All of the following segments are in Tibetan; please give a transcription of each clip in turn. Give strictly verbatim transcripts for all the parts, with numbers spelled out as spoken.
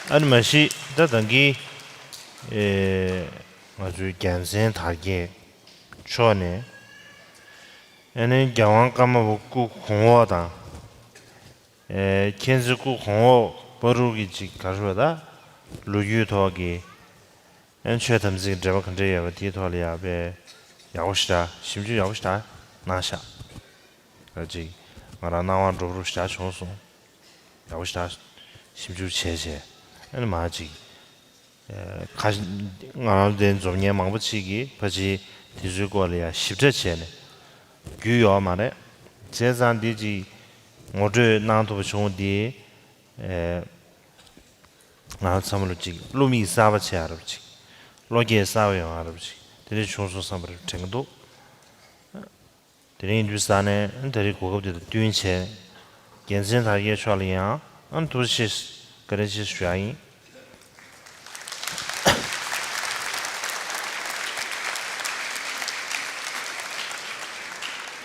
ཨ་ནི་མ་གཞི་ད་ད་གིན་ཨེ་ང་ཚོའི་རྒྱལ་མཚན་དར་རྒྱས་མཆོག་ནས་ཨ་ནི་རྒྱལ་དབང་ཀརྨ་པ་སྐུ་གོང་འོག་དང་། ཨེ་མཁྱེན་བརྩེ་སྐུ་གོང་འོག་བར་དུ་གི་ཅིག་ག་རེ་ཟེར་ད། ལོ་རྒྱུས་ཐོག་གི་ཨ་ནི་ཆོས་དམ་ཚིག་འབྲེལ་བ་ག་འདྲ་ཡོད་པ་དེའི་ཐོག་ལ་ཡ་དཔེ་ཡག་པོ་ཞེ་དྲག་ཞིབ་འཇུག་ཡག་པོ་ཞེ་དྲག་གནང་ཤག་ཨ་ཅིག་ང་རང་སྣང་བ་འགྲོ་རུ་ཞེ་དྲག་བྱུང་སོང་། ཡག་པོ་ཞེ་དྲག་ཞིབ་འཇུག་བྱས་བྱས་ཨ་ནི་མ་ཅིག་ཁ་ང་རང་དེ་འཛོམས་མཁན་མང་པོ་ཅིག་གིས་ཕལ་ཆེར་དེ་ཚོའི་སྐོར་ལ་ཡང་ཞིབ་ཕྲ་བྱས་ནས་རྒྱུས་ཡོད་མ་རེད། བྱས་ཙང་འདི་ཅིག་ངོ་སྤྲོད་གནང་ཐུབ་པ་བྱུང་འདི་ང་རང་ཚང་མ་ལ་ཅིག་བློ་མིག་གསར་པ་ཆགས་ཡག་རབ་ཅིག་བློ་སྐྱེད་གསར་པ་ཡོང་ཡག་རབ་ཅིག་དེ་འདྲ་བྱུང་སོང་བསམ་པ་རེད་དྲན་གྱི་འདུག་དེ་རིང་དུས་ས་ནས་ད་རེས་གོ་སྐབས་དེ་དང་བསྟུན་བྱས། རྒྱལ་མཚན་དར་རྒྱས་མཆོག་ལ་ཡང་ཨ་ཐུགས་རྗེ་ཆེ་བཀའ་དྲིན་ཆེ་ཞུ་ཡག་ཡིན།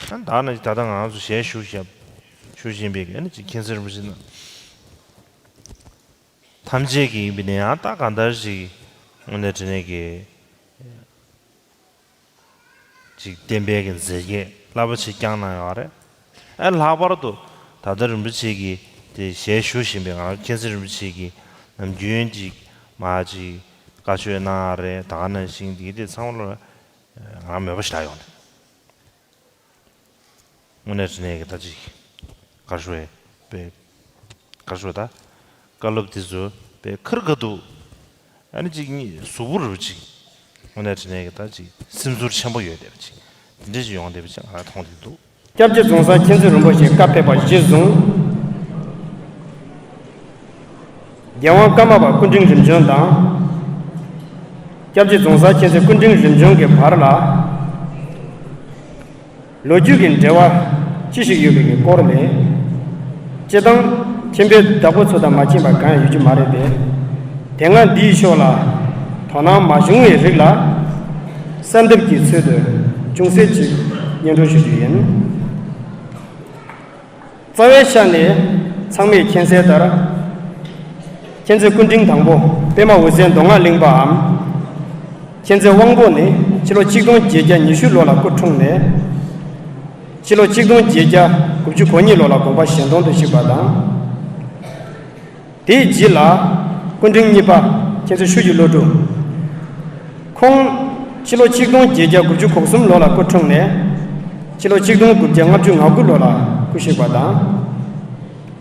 ཨ་ད་ནི་ད་ལྟ་ང་ཚོ་ཞལ་བཞུགས་བཞག་བཞུགས་བཞིན་པའི་ཨ་ནི་ཅིག་མཁྱེན་བརྩེ་རིན་པོ་ཆེ་ན། ཐམས་ཅད་ཀྱི་ཡིན་པ་ནི་ཡང་ད་གང་ལྟར་ཞིག་དངོས་གནས་དྲང་གནས་ཀྱི་ཅིག་བསྟན་པའི་གི་མཛེས་རྒྱན་རླབས་པོ་ཆེ་བསྐྱངས་གནང་ཡོད་རེད། ཨ་ལྷག་པར་དུ་ད་ལྟ་རིན་པོ་ཆེ་གི་དེ་ཞལ་བཞུགས་བཞིན་པའི་ང་རང་མཁྱེན་བརྩེ་རིན་པོ་ཆེ་གི་ནམ་རྒྱུན་ཅིག་མ་ཅིག་བཀའ་ཆོས་གནང་ཡག་རེད། ད་ག་ནང་བཞིན་འདི་དེ་ཚང་མ་ལ་ང་རང་མོས་པ་ཞེ་དྲག་ཡོང་། དངོས་གནས་དྲང་གནས་ཀྱི་ད་ཅིག་ག་རེ་ཞུ་དགོས་པས། ག་རེ་ཞུ་དགོས་ད། བཀའ་སློབ་དེ་ཚོ་དཔེ་ཁུར་ཁ་འདུག་ཨ་ནི་ཅིག་གཟུགས་པོ་རུ་ཅིག་དངོས་གནས་དྲང་གནས་ཀྱི་ད་ཅིག་སེམས་ཚོར་ཆེན་པོ་ཡོད་བསྡད་པ་ཅིག་དེ་འདྲ་ཅིག་ཡོང་བསྡད་པ་ཅིག་ང་ལ་མཐོང་བསྡད་འདུག་སྐྱབས་རྗེ་རྫོང་སར་མཁྱེན་བརྩེ་རིན་པོ་ཆེ་བཀའ་ཕེབས་པ་གཞིར་བཟུང་། རྒྱལ་དབང་ཀརྨ་པ་སྐུ་ཕྲེང་རིམ་བྱོན་དང་། སྐྱབས་རྗེ་རྫོང་སར་མཁྱེན་བརྩེ་སྐུ་ཕྲེང་རིམ་བྱོན་གྱི་བར་ལ། ལོ་རྒྱུས་ཀྱི་འབྲེལ་བ་ཅི་ཞིག་ཡོད་པའི་སྐོར་ལས། སྤྱིར་བཏང་མཁྱེན་པའི་བདག་པོ་ཚོ་དང་མ་མཁྱེན་པ་གང་ཡང་ཡོད་རྒྱུ་མ་རེད་པས། དེ་སྔ་འདིའི་ཕྱོགས་ལ་དོ་སྣང་མ་བྱུང་བའི་རིགས་ལ་གསལ་འདེབས་ཀྱི་ཚུལ་དུ་ཅུང་ཟད་ཅིག་སྙན་སྒྲོན་ཞུ་རྒྱུ་ཡིན། རྩ་བའི་ཆ་ནས་ཚང་མས་མཁྱེན་གསལ་ལྟར། མཁྱེན་བརྩེ་སྐུ་ཕྲེང་དང་པོ་པདྨ་འོད་ཟེར་མདོ་སྔགས་གླིང་པའམ། མཁྱེན་བརྩེ་དབང་པོ་ནི་ཕྱི་ལོ་ཆིག་སྟོང་བརྒྱད་བརྒྱ་ཉི་ཤུ་ལོ་ལ་སྐུ་འཁྲུངས་ནས། ཕྱི་ལོ་ཆིག་སྟོང་བརྒྱད་བརྒྱ་དགུ་བཅུ་གོ་གཉིས་ལོ་ལ་དགོངས་པ་གཞན་དོན་དུ་གཤེགས་པ་དང་། དེའི་རྗེས་ལ་སྐུ་ཕྲེང་གཉིས་པ་མཁྱེན་བརྩེ་ཆོས་ཀྱི་བློ་གྲོས། ཁོང་ཕྱི་ལོ་ཆིག་སྟོང་བརྒྱད་བརྒྱ་དགུ་བཅུ་གོ་གསུམ་ལོ་ལ་སྐུ་འཁྲུངས་ནས། ཕྱི་ལོ་ཆིག་སྟོང་དགུ་བརྒྱ་ལྔ་བཅུ་ང་དགུ་ལོ་ལ་སྐུ་གཤེགས་པ་དང་།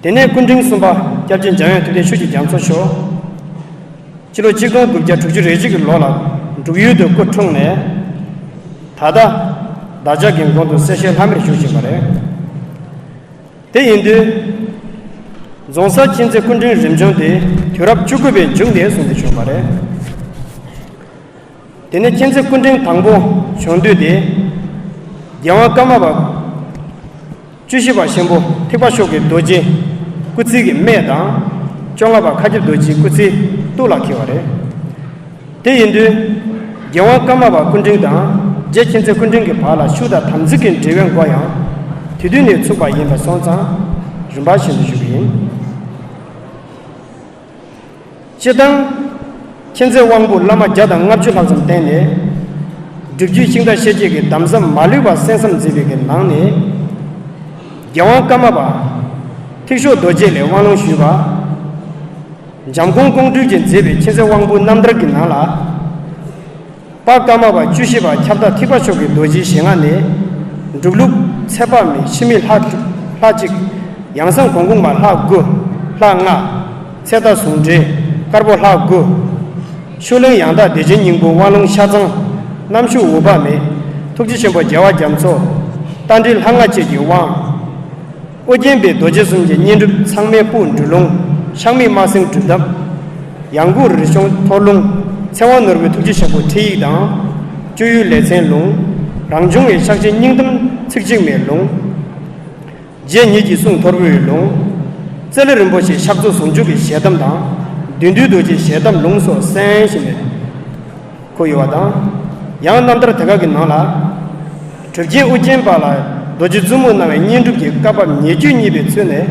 དེ་ནས་སྐུ་ཕྲེང་གསུམ་པ་སྐྱབས་རྗེ་འཇམ་དབྱངས་ཐུབ་བསྟན་ཆོས་ཀྱི་རྒྱ་མཚོ་མཆོག་ཕྱི་ལོ་ཆིག་སྟོང་དགུ་བརྒྱ་དྲུག་ཅུ་རེ་གཅིག་གི་ལོ་ལ་འབྲུག་ཡུལ་དུ་སྐུ་འཁྲུངས་ནས། ད་ལྟ་བདག་ཅག་གི་མགོན་དུ་སེར་ཤེལ་ལྷམ་མེར་བཞུགས་བཞིན་པ་རེད། དེ་ཡིན་དུས། རྫོང་སར་མཁྱེན་བརྩེ་སྐུ་ཕྲེང་རིམ་བྱོན་དེ་དུས་རབས་བཅུ་དགུ་པའི་མཇུག་ནས་བཟུང་སྟེ་བྱུང་བ་རེད། དེ་ནས་མཁྱེན་བརྩེ་སྐུ་ཕྲེང་དང་པོ་བྱུང་དུས་དེ། རྒྱལ་དབང་ཀརྨ་པ། བཅུ་བཞི་པ་ཆེན་པོ་ཐེག་པ་མཆོག་གི་རྡོ་རྗེ་སྐུ་ཚེ་གི་སྨད་དང་། བཅོ་ལྔ་པ་མཁའ་ཁྱབ་རྡོ་རྗེའི་སྐུ་ཚེ་སྟོད་ལ་འཁེལ་བ་རེད། དེ་ཡིན་དུས། རྒྱལ་དབང་ཀརྨ་པ་སྐུ་ཕྲེང་དང་རྗེ་མཁྱེན་བརྩེ་སྐུ་ཕྲེང་གི་བར་ལ་ཤུགས་དང་དམ་ཚིག་གི་འབྲེལ་བའི་མགོ་ཡང་དེ་དུས་ནས་ཚུགས་པ་ཡིན་པ་སོང་ཙང་རིམ་པ་བཞིན་དུ་ཞུ་གི་ཡིན། སྤྱིར་བཏང་། མཁྱེན་བརྩེ་དབང་པོ་བླ་མ་བརྒྱ་དང་ལྔ་བཅུ་ལྷག་ཙམ་བསྟེན་ནས། སྒྲུབ་བརྒྱུད་ཤིང་རྟ་ཤེས་བྱའི་གི་གདམས་ཟབ་མ་ལུས་པ་གསན་བསམ་མཛད་པའི་གི་ནང་ནས། རྒྱལ་དབང་ཀརྨ་པ། ཐེག་མཆོག་རྡོ་རྗེ་ལས་དབང་ལུང་ཞུས་པ། འཇམ་མགོན་ཀོང་སྤྲུལ་གྱིས་མཛད་པའི་མཁྱེན་བརྩེ་དབང་པོའི་རྣམ་ཐར་གྱི་ནང་ལ། དཔལ་ཀརྨ་པ་བཅུ་བཞི་པ་ཁྱབ་བདག་ཐེག་པ་མཆོག་གི་རྡོ་རྗེའི་ཞལ་སྔ་ནས། འབྲུག་ལུགས་ཚེ་དཔག་མེད་འཆི་མེད་ལྷ་ལྷ་གཅིག་ཡང་གསང་གོང་གོང་མ་ལྷ་དགུ། ལྷ་ལྔ། ཚེ་རྟ་ཟུང་འབྲེལ། དཀར་པོ་ལྷ་དགུ། ཤུགས་གླིང་ཡང་དག་བདེ་ཆེན་སྙིང་པོ་དབང་ལུང་ཤ་ཚང་། རྣམ་ཞུགས་འོད་དཔག་མེད། ཐུགས་རྗེ་ཆེན་པོ་རྒྱལ་བ་རྒྱ་མཚོ། རྟ་མགྲིན་ལྷ་ལྔ་བཅས་ཀྱི་དབང་། ཨོ་རྒྱན་པའི་རྡོ་རྗེ་གསུམ་གྱི་བསྙེན་སྒྲུབ་ཚང་མའི་སྤུ་འབྲུ་ལུང་། ཕྱག་མིག་སྨྲ་སེང་སྒྲུབ་ཐབས། ཡང་སྒོས་རི་ཆུང་འཐོར་ལུང་། ཚེ་དབང་ནོར་བུའི་ཐུགས་རྗེ་ཆེན་པོའི་ཁྲིད་ཡིག་དང་། སྤྱོད་ཡུལ་ལེ་ཚན་ལུང་། རང་བྱུང་བའི་ཕྱག་ཆེན་སྙིང་གཏམ་ཚིག་གཅིག་མའི་ལུང་། རྗེ་ཉིད་ཀྱི་གསུང་ཐོར་བུའི་ལུང་། རྩ་ལེ་རིན་པོ་ཆེའི་ཕྱག་རྫོགས་ཟུང་འཇུག་གི་ཞལ་གདམས་དང་། བདུད་འདུལ་རྡོ་རྗེའི་ཞལ་གདམས་ལུང་སོགས་གསན་བཞིན་པའི་ཁོ་ཡོད་པ་དང་། ཡང་རྣམ་ཐར་དེ་ག་གི་ནང་ལ། གྲུབ་རྒྱལ་ཨོ་རྒྱན་པ་ལ་རྡོ་རྗེ་བཙུན་མོ་གནང་བའི་བསྙེན་སྒྲུབ་ཀྱི་བཀའ་བབས་ཉེ་བརྒྱུད་གཉིས་པའི་ཚུལ་ནས།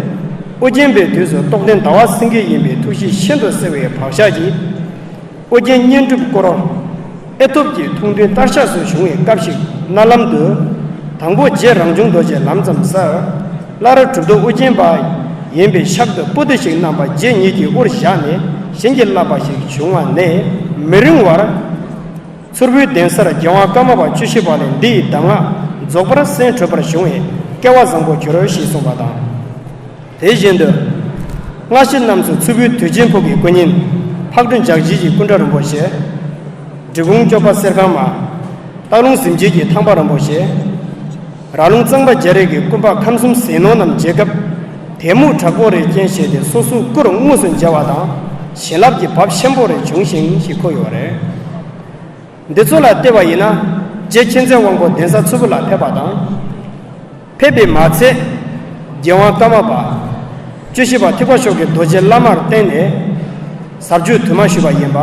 ཨོ་རྒྱན་པའི་དུས་སུ་རྟོགས་ལྡན་ཟླ་བ་སེང་གེ་ཡིན་པའི་ཐུགས་གཤིས་ཤིན་ཏུ་གསལ་བའི་བག་ཆགས་ཀྱིས། ཨོ་རྒྱན་བསྙེན་སྒྲུབ་སྐོར་ཨེ་ཐུབ་ཀྱི་ཐུགས་འདུན་བསྟར་ཕྱག་སུ་བྱུང་བའི་སྐབས་ཤིག་མནལ་ལམ་དུ། དང་པོ་རྗེ་རང་བྱུང་རྡོ་རྗེ་ལམ་ཙམ་གསལ། སླར་གྲུབ་ཐོབ་ཨོ་རྒྱན་པ་ཡིན་པའི་ཤག་ཏུ་པོ་ཏི་ཞིག་བསྣམས་པ་རྗེ་ཉིད་ཀྱི་དབུར་བཞག་ནས་བྱིན་གྱིས་བརླབས་པ་ཞིག་བྱུང་བ་ནས་མི་རིང་བར། མཚུར་ཕུའི་གདན་སར་རྒྱལ་དབང་ཀརྨ་པ་བཅུ་བཞི་པ་ལས་འདི་ཡི་གདམས་ངག་རྫོགས་པར་གསན་འཕྲོད་པར་བྱུང་བས་སྐལ་བ་བཟང་པོར་གྱུར་ཞེས་གསུངས་པ་དང་། དེ་བཞིན་དུ། སྔ་ཕྱི་རྣམས་སུ་མཚུར་ཕུའི་དུས་ཆེན་ཕུག་གི་སྐུ་བརྙན་འཕགས་གྲུ་འཇའ་ཆེན་གྱི་སྐུ་འདྲ་རིན་པོ་ཆེ། འབྲི་གུང་སྐྱོབ་པ་གསེར་ཁང་མ། སྟག་ལུང་གཟིམ་ཆེན་གྱི་ཐང་པ་རིན་པོ་ཆེ། ར་ལུང་གཙང་པ་རྒྱ་རས་ཀྱི་སྐུ་འབག་ཁམས་གསུམ་ཟས་ནོར་རྣམས་མཇལ་སྐབས། དད་མོས་དྲག་པོ་རེ་སྐྱེས་བྱས་ཏེ་སོ་སོའི་སྐུར་དངོས་སུ་མཇལ་བ་དང་། བྱིན་རླབས་ཀྱི་བབ་ཆེན་པོ་རེ་བྱུང་ཞིང་ཞེས་འཁོད་ཡོད་རེད། འདི་ཚོ་ལ་བལྟས་པ་ཡིན་ན། རྗེ་མཁྱེན་བརྩེ་དབང་པོ་གདན་ས་མཚུར་ཕུ་ལ་ཕེབས་པ་དང་། ཕེབས་པས་མ་ཚད། རྒྱལ་དབང་ཀརྨ་པ། བཅུ་བཞི་པ་ཐེག་པ་མཆོག་གི་རྡོ་རྗེ་བླ་མར་བསྟེན་ནས། ཟབ་ཆོས་དུ་མ་ཞུས་པ་ཡིན་པ།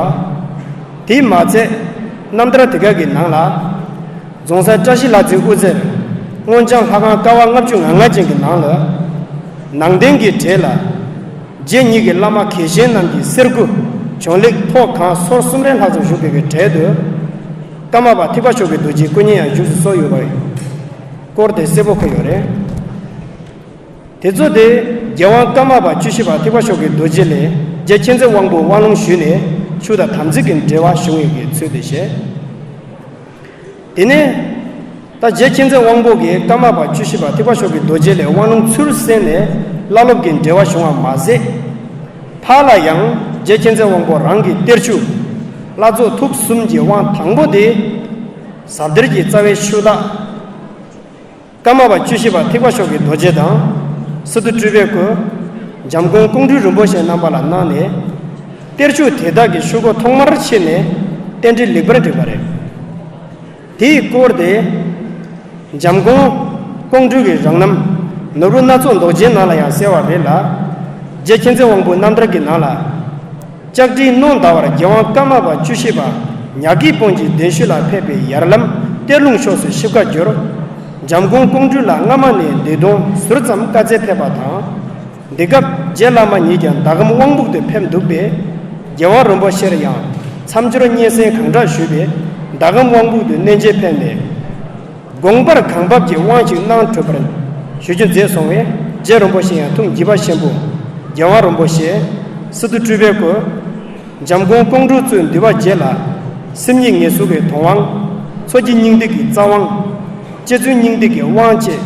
དེས་མ་ཚད། རྣམ་ཐར་དེ་ག་གི་ནང་ལ། རྫོང་སར་བཀྲ་ཤིས་ལྷ་རྩེའི་དབུ་རྩེར། སྔོ་ལྗང་ལྷ་ཁང་ཀ་བ་ལྔ་བཅུ་ང་ལྔ་ཅན་གྱི་ནང་ལ། ནང་རྟེན་གྱི་གྲས་ལ། རྗེ་ཉིད་ཀྱི་བླ་མ་གལ་ཆེན་རྣམས་ཀྱི་གསེར་སྐུ། བྱུང་ལེགས་ཐོག་ཁང་སོར་གསུམ་རེ་ལྷག་ཙམ་བཞུགས་པའི་གྲས་དུ། ཀརྨ་པ་ཐེག་པ་མཆོག་གི་རྡོ་རྗེའི་སྐུ་བརྙན་ཡང་བཞུགས་སུ་གསོལ་ཡོད་པའི་སྐོར་དེ་གསལ་པོ་འཁོད་ཡོད་རེད། དེ་ཚོ་དེ་རྒྱལ་དབང་ཀརྨ་པ་བཅུ་བཞི་པ་ཐེག་པ་མཆོག་གི་རྡོ་རྗེ་ལས་རྗེ་མཁྱེན་བརྩེ་དབང་པོ་དབང་ལུང་ཞུས་ནས་ཆོས་དང་དམ་ཚིག་གི་འབྲེལ་བ་བྱུང་བའི་གི་ཚུལ་དེ་བཤད། དེ་ནས་ད་རྗེ་མཁྱེན་བརྩེ་དབང་པོ་གིས་ཀརྨ་པ་བཅུ་བཞི་པ་ཐེག་པ་མཆོག་གི་རྡོ་རྗེ་ལས་དབང་ལུང་ཚུར་གསན་ནས་བླ་སློབ་ཀྱི་འབྲེལ་བ་བྱུང་བ་མ་ཟད། ཕར་ལ་ཡང་རྗེ་མཁྱེན་བརྩེ་དབང་པོ་རང་གི་གཏེར་ཆོས་བླ་རྫོགས་ཐུགས་གསུམ་གྱི་དབང་དང་པོ་དེ། ཟབ་གཏེར་གྱི་རྩ་བའི་ཆོས་བདག་ཀརྨ་པ་བཅུ་བཞི་པ་ཐེག་པ་མཆོག་གི་རྡོ་རྗེ་དང་། སི་ཏུ་སྤྲུལ་པའི་སྐུ། འཇམ་མགོན་ཀོང་སྤྲུལ་རིན་པོ་ཆེ་རྣམ་པ་ལ་གནང་ནས། གཏེར་ཆོས་དེ་དག་གི་ཤོག་གུ་ཐོག་མར་ཕྱེ་ནས་རྟེན་འབྲེལ་ལེགས་པར་བསྒྲིགས་པ་རེད། དེའི་སྐོར་དེ། འཇམ་མགོན་ཀོང་སྤྲུལ་གྱི་རང་རྣམ་ནོར་བུ་སྣ་ཚོགས་མདོག་ཅན་ནང་ལ་ཡང་གསལ་བ་རེད་ལ། རྗེ་མཁྱེན་བརྩེ་དབང་པོའི་རྣམ་ཐར་གྱི་ནང་ལ། ལྕགས་སྤྲེལ་སྣོ་ཟླ་བར་རྒྱལ་དབང་ཀརྨ་པ་བཅུ་བཞི་པ་ཉ་གི་དཔོན་གྱི་གདན་ཞུ་ལ་ཕེབས་པའི་ཡར་ལམ་གཏེར་ལུང་ཕྱོགས་སུ་ཞིབ་ཁ་བསྒྱུར། འཇམ་མགོན་ཀོང་སྤྲུལ་ལ་སྔ་མ་ནས་འདས་གདོང་ཟུར་ཙམ་བཀའ་སྩལ་ཕེབས་པ་དང་། འདི་སྐབས་རྗེ་བླ་མ་ཉིད་ཀྱང་ཟླ་གམ་དབང་ཕུག་ཏུ་ཕེབས་འདུག་པས། རྒྱལ་དབང་རིན་པོ་ཆེར་ཡང་མཚམས་སྦྱོར་སྙན་གསན་གང་དྲག་ཞུས་པས་ཟླ་གམ་དབང་ཕུག་ཏུ་གནས་མཇལ་ཕེབས་ནས། དགོངས་པར་གང་བབས་ཀྱི་དབང་ཞིག་གནང་གྲུབ་པར་ཞུ་རྒྱུ་མཛད་སོང་བས། རྗེ་རིན་པོ་ཆེ་ཡང་ཐུགས་དགྱེས་པ་ཆེན་པོས་རྒྱལ་དབང་རིན་པོ་ཆེ། སི་ཏུ་སྤྲུལ་པའི་སྐུ། འཇམ་མགོན་ཀོང་སྤྲུལ་གཙོས་འདུས་པ་བརྒྱད་ལ། སེམས་ཉིད་ངེས་གསོལ་གྱི་དོན་དབང་། མཚོ་སྐྱེས་སྙིང་ཐིག་གི་རྩ་དབང་། རྗེ་བཙུན་སྙིང་ཐིག་གི་དབང་བཅས།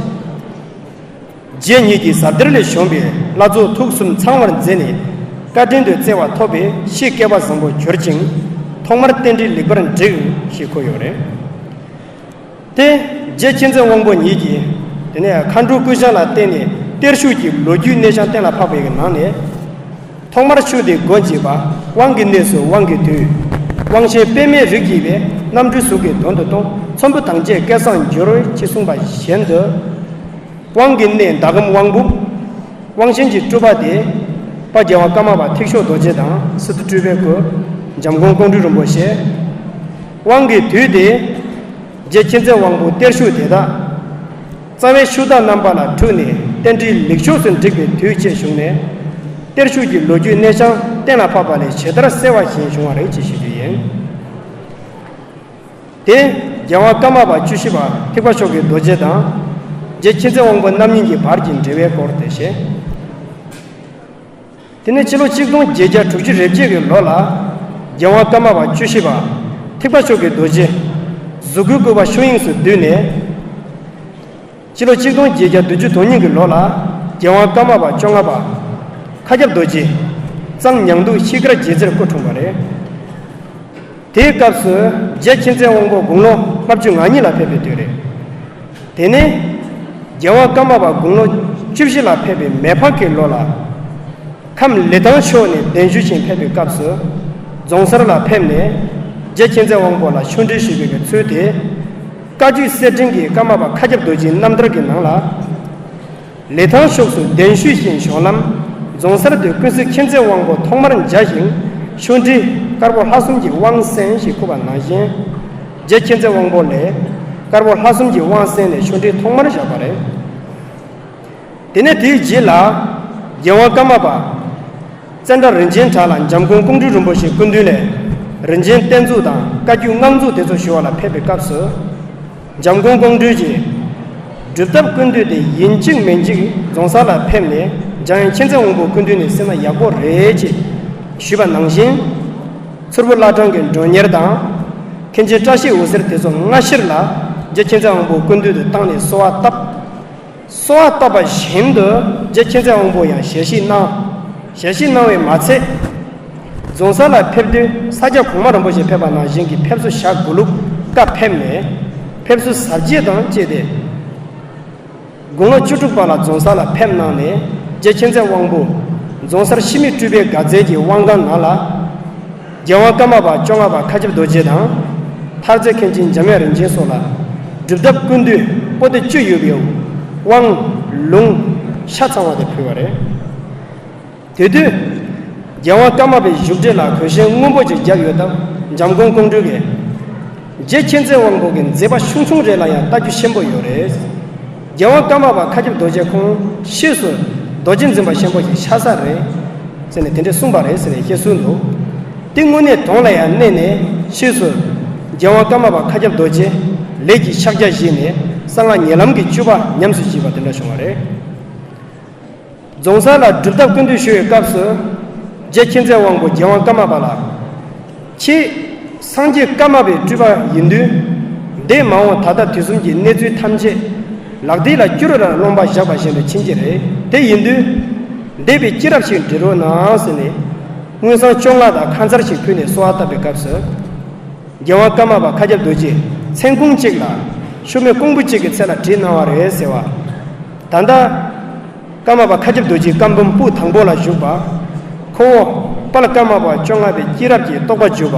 རྗེ་ཉིད་ཀྱི་ཟབ་གཏེར་ལས་བྱུང་བའི་བླ་རྫོགས་ཐུགས་གསུམ་ཚང་བར་མཛད་ནས། བཀའ་དྲིན་དུ་བརྩེ་བ་ཐོབ་པས་ཕྱིས་སྐལ་བ་བཟང་པོར་གྱུར་ཅིང་། ཐོག་མར་རྟེན་འབྲེལ་ལེགས་པར་བསྒྲིགས་ཞེས་འཁོད་ཡོད་རེད། དེ་རྗེ་མཁྱེན་བརྩེ་དབང་པོ་ཉིད་ཀྱིས། དེ་ནས་མཁའ་འགྲོའི་སྐུ་ཞབས་ལ་བརྟེན་ནས་གཏེར་ཆོས་ཀྱི་ལོ་རྒྱུས་གནས་བྱང་གཏན་ལ་ཕབ་པའི་ནང་ནས། ཐོག་མར་ཆོས་འདི་སྒོ་འབྱེད་པ། དབང་གི་གནས་སུ་དབང་གི་དུས། དབང་ཆེན་པདྨའི་རིགས་ཀྱི་བས། རྣམ་འཕྲུལ་གཟུགས་ཀྱི་དོན་དུ་སྟོན། ཚོམ་བུ་དང་བཅས་སྐལ་བཟང་འགྱུར། ཅེས་གསུངས་པ་བཞིན་དུ། དབང་གི་གནས་ཟླ་གམ་དབང་ཕུག། དབང་ཆེན་གྱི་སྤྲུལ་པ་དེ། དཔལ་རྒྱལ་དབང་ཀརྨ་པ་ཐེག་མཆོག་རྡོ་རྗེ་དང་། སི་ཏུ་སྤྲུལ་པའི་སྐུ། འཇམ་མགོན་ཀོང་སྤྲུལ་རིན་པོ་ཆེ། དབང་གི་དུས་དེ། རྗེ་མཁྱེན་བརྩེ་དབང་པོ་གཏེར་ཆོས་དེ་དག་རྩ་བའི་ཆོས་བདག་རྣམ་པ་ལ་འཁྲུངས་ནས་རྟེན་འབྲེལ་ལེགས་ཕྱོགས་སུ་འགྲིག་པའི་དུས་བཅས་བྱུང་ནས། གཏེར་ཆོས་ཀྱི་ལོ་རྒྱུས་གནས་བྱང་གཏན་ལ་ཕབ་པ་ལས་ཇི་ལྟར་གསལ་བ་བཞིན་བྱུང་བ་རེད་ཅེས་ཞུ་རྒྱུ་ཡིན། དེ་རྒྱལ་དབང་ཀརྨ་པ་བཅུ་བཞི་པ་ཐེག་པ་མཆོག་གི་རྡོ་རྗེ་དང་། རྗེ་མཁྱེན་བརྩེ་དབང་པོ་རྣམ་གཉིས་ཀྱི་བར་གྱི་འབྲེལ་བའི་སྐོར་དེ་བཤད། དེ་ནས་ཕྱི་ལོ་ཆིག་སྟོང་བརྒྱད་བརྒྱ་དྲུག་ཅུ་རེ་བརྒྱད་ཀྱི་ལོ་ལ། རྒྱལ་དབང་ཀརྨ་པ་བཅུ་བཞི་པ་ཐེག་པ་མཆོག་གི་རྡོ་རྗེ་གཟུགས་སྐུའི་སྐུ་པར་ཆོས་དབྱིངས་སུ་བསྡུས་ནས། ཕྱི་ལོ་ཆིག་སྟོང་བརྒྱད་བརྒྱ་བདུན་ཅུ་དོན་གཉིས་ཀྱི་ལོ་ལ། རྒྱལ་དབང་ཀརྨ་པ་བཅོ་ལྔ་པ་མཁའ་ཁྱབ་རྡོ་རྗེ་གཙང་ཉང་འདུས་ཤིང་དཀར་རྗེ་རྩེར་སྐུ་འཁྲུངས་པ་རེད། དེའི་སྐབས་སུ་རྗེ་མཁྱེན་བརྩེ་དབང་པོ་དགུང་ལོ་ལྔ་བཅུ་ང་གཉིས་ལ་ཕེབས་པའི་དུས་རེད། དེ་ནས་རྒྱལ་དབང་ཀརྨ་པ་དགུང་ལོ་བཅུ་བཞི་ལ་ཕེབས་པའི་མེ་ཕག་གི་ལོ་ལ། ཁམས་ལི་ཐང་ཕྱོགས་ནས་གདན་ཞུ་ཞིང་ཕེབས་པའི་སྐབས་སུ། རྫོང་སར་ལ་ཕེབས་ནས་རྗེ་མཁྱེན་བརྩེ་དབང་པོ་ལ་ཆོས་འབྲེལ་ཞུས་པའི་ཚུལ་དེ། བཀའ་བརྒྱུད་གསེར་ཕྲེང་གི་ཀརྨ་པ་མཁའ་ཁྱབ་རྡོ་རྗེའི་རྣམ་ཐར་གྱི་ནང་ལ། ལི་ཐང་ཕྱོགས་སུ་གདན་ཞུས་ཤིང་བྱོན་ལམ། རྫོང་སར་དུ་ཀུན་གཟིགས་མཁྱེན་བརྩེ་དབང་པོ་ཐོག་མར་མཇལ་ཞིང་། ཆོས་འབྲེལ་དཀར་པོ་ལྷ་གསུམ་གྱི་དབང་གསན་ཞེས་འཁོད་པ་ནང་བཞིན། རྗེ་མཁྱེན་བརྩེ་དབང་པོ་ལས་དཀར་པོ་ལྷ་གསུམ་གྱི་དབང་གསན་ནས་ཆོས་འབྲེལ་ཐོག་མར་བཞག་པ་རེད། དེ་ནས་དེའི་རྗེས་ལ། རྒྱལ་དབང་ཀརྨ་པ་ཙནྡྲ་རིན་ཆེན་གྲགས་ལ་འཇམ་མགོན་ཀོང་སྤྲུལ་རིན་པོ་ཆེའི་སྐུ་མདུན་ལས་རིན་ཆེན་གཏེར་མཛོད་དང་བཀའ་བརྒྱུད་སྔགས་མཛོད་དེ་ཚོ་ཞུ་བ་ལ་ཕེབས་པའི་སྐབས་སུ། འཇམ་མགོན་ཀོང་སྤྲུལ་གྱིས་སྒྲུབ་ཐབས་ཀུན་བཏུས་དེ་ཡིན་གཅིག་མིན་གཅིག་རྫོང་སར་ལ་ཕེབས་ནས་འཇམ་དབྱངས་མཁྱེན་བརྩེ་དབང་པོའི་སྐུ་མདུན་ནས་གསན་ན་ཡག་པོ་རེད་ཅེས་ཞུས་པ་ནང་བཞིན། མཚུར་ཕུ་བླ་བྲང་གི་མགྲོན་གཉེར་དང་། མཁན་ཆེན་བཀྲ་ཤིས་འོད་ཟེར་དེ་ཚོ་སྔ་ཕྱིར་ལ་རྗེ་མཁྱེན་བརྩེ་དབང་པོའི་སྐུ་མདུན་དུ་བཏང་ནས་གསོལ་བ་བཏབ། གསོལ་བ་བཏབ་པ་བཞིན་དུ་རྗེ་མཁྱེན་བརྩེ་དབང་པོ་ཡང་ཞལ་བཞེས་གནང་། ཞལ་བཞེས་གནང་བས་མ་ཚད། རྫོང་སར་ལ་ཕེབས་དུས་ས་སྐྱ་གོང་མ་རིན་པོ་ཆེ་ཕེབས་པ་ནང་བཞིན་གྱི་ཕེབས་བསུ་ཞྭ་དགུ་ལུག་བཀའ་ཕེབས་ནས། ཕེབས་བསུ་གཟབ་རྒྱས་དང་བཅས་ཏེ། དགུང་ལོ་བཅུ་དྲུག་པ་ལ་རྫོང་སར་ལ་ཕེབས་གནང་ནས་རྗེ་མཁྱེན་བརྩེ་དབང་པོ་རྫོང་སར་འཆི་མེད་སྤྲུལ་པའི་དགའ་མཛད་ཀྱི་དབང་ཁང་ནང་ལ། རྒྱལ་དབང་ཀརྨ་པ་བཅོ་ལྔ་པ་མཁའ་ཁྱབ་རྡོ་རྗེ་དང་། མཐར་རྩེ་མཁན་ཆེན་འཇམ་དབྱངས་རིན་ཆེན་སོགས་ལ་སྒྲུབ་ཐབས་ཀུན་བཏུས་པོ་ཏི་བཅུ་ཡོད་པའི་དབང་ལུང་ཆ་ཚང་བ་དེ་ཕུལ་བ་རེད། དེ་དུས་རྒྱལ་དབང་ཀརྨ་པའི་བཞུགས་གྲལ་ལ་གོས་ཆེན་སྔོན་པོ་ཅིག་བརྒྱབ་ཡོད་སྟབས་འཇམ་མགོན་ཀོང་སྤྲུལ་གྱིས། རྗེ་མཁྱེན་བརྩེ་དབང་པོ་གི་མཛད་པ་ཆུང་ཆུང་རེ་ལ་ཡང་ལྟ་རྒྱུ་ཆེན་པོ་ཡོད་རེད། རྒྱལ་དབང་ཀརྨ་པ་མཁའ་ཁྱབ་རྡོ་རྗེ་ཁོང་ཕྱིས་སུ་རྡོ་རྗེ་འཛིན་པ་ཆེན་པོ་ཞིག་ཆགས་ས་རེད། ཟེར་ནས་དེ་འདྲས་གསུངས་པ་རེད་ཟེར་ནས་བཤད་སྲོལ་འདུག་དེ་དངོས་གནས་དོན་ལ་ཡང་གནས་ནས་ཕྱིས་སུ་རྒྱལ་དབང་ཀརྨ་པ་མཁའ་ཁྱབ་རྡོ་རྗེ་ལས་ཀྱི་ཕྱག་རྒྱ་བཞེས་ནས་གསང་སྔགས་ཉེ་ལམ་གྱི་སྤྱོད་པ་ཉམས་སུ་བགྱིས་པ་དེ་འདྲ་བྱུང་བ་རེད། རྫོང་སར་ལ་སྒྲུབ་ཐབས་ཀུན་བཏུས་ཞུ་བའི་སྐབས་སུ། རྗེ་མཁྱེན་བརྩེ་དབང་པོ་རྒྱལ་དབང་ཀརྨ་པ་ལ། ཁྱེད་སངས་རྒྱས་ཀརྨ་པའི་སྤྲུལ་པ་ཡིན་དུས། འདས་མ་འོངས་ད་ལྟ་དུས་གསུམ་གྱི་གནས་ཚུལ་ཐམས་ཅད་ལག་མཐིལ་ལ་སྐྱུ་རུ་ར་རློམ་པ་བཞག་པ་བཞིན་དུ་མཁྱེན་གྱི་རེད། དེ་ཡིན་དུས། འདས་པའི་སྐྱེས་རབས་ཤིག་འབྲི་རོགས་གནང་ཟེར་ནས། དངུལ་སྲང་བཅོ་ལྔ་དང་ཁ་མཚར་ཞིག་ཕུལ་ནས་གསོལ་བ་བཏབ་པའི་སྐབས་སུ། རྒྱལ་དབང་ཀརྨ་པ་མཁའ་ཁྱབ་རྡོ་རྗེས་མཚན་གུང་གཅིག་ལ་ཤུ་མའི་ཀོང་བུ་གཅིག་གི་ཚད་ལ་བྲིས་གནང་བ་རེད་ཟེར་བ། ད་ལྟ་ཀརྨ་པ་མཁའ་ཁྱབ་རྡོ་རྗེའི་བཀའ་འབུམ་པོད་དང་པོ་ལ་བཞུགས་པ། ཁོ་བོ་དཔལ་ཀརྨ་པ་བཅོ་ལྔ་པའི་སྐྱེས་རབས་ཀྱི་རྟོགས་པ་བརྗོད་པ་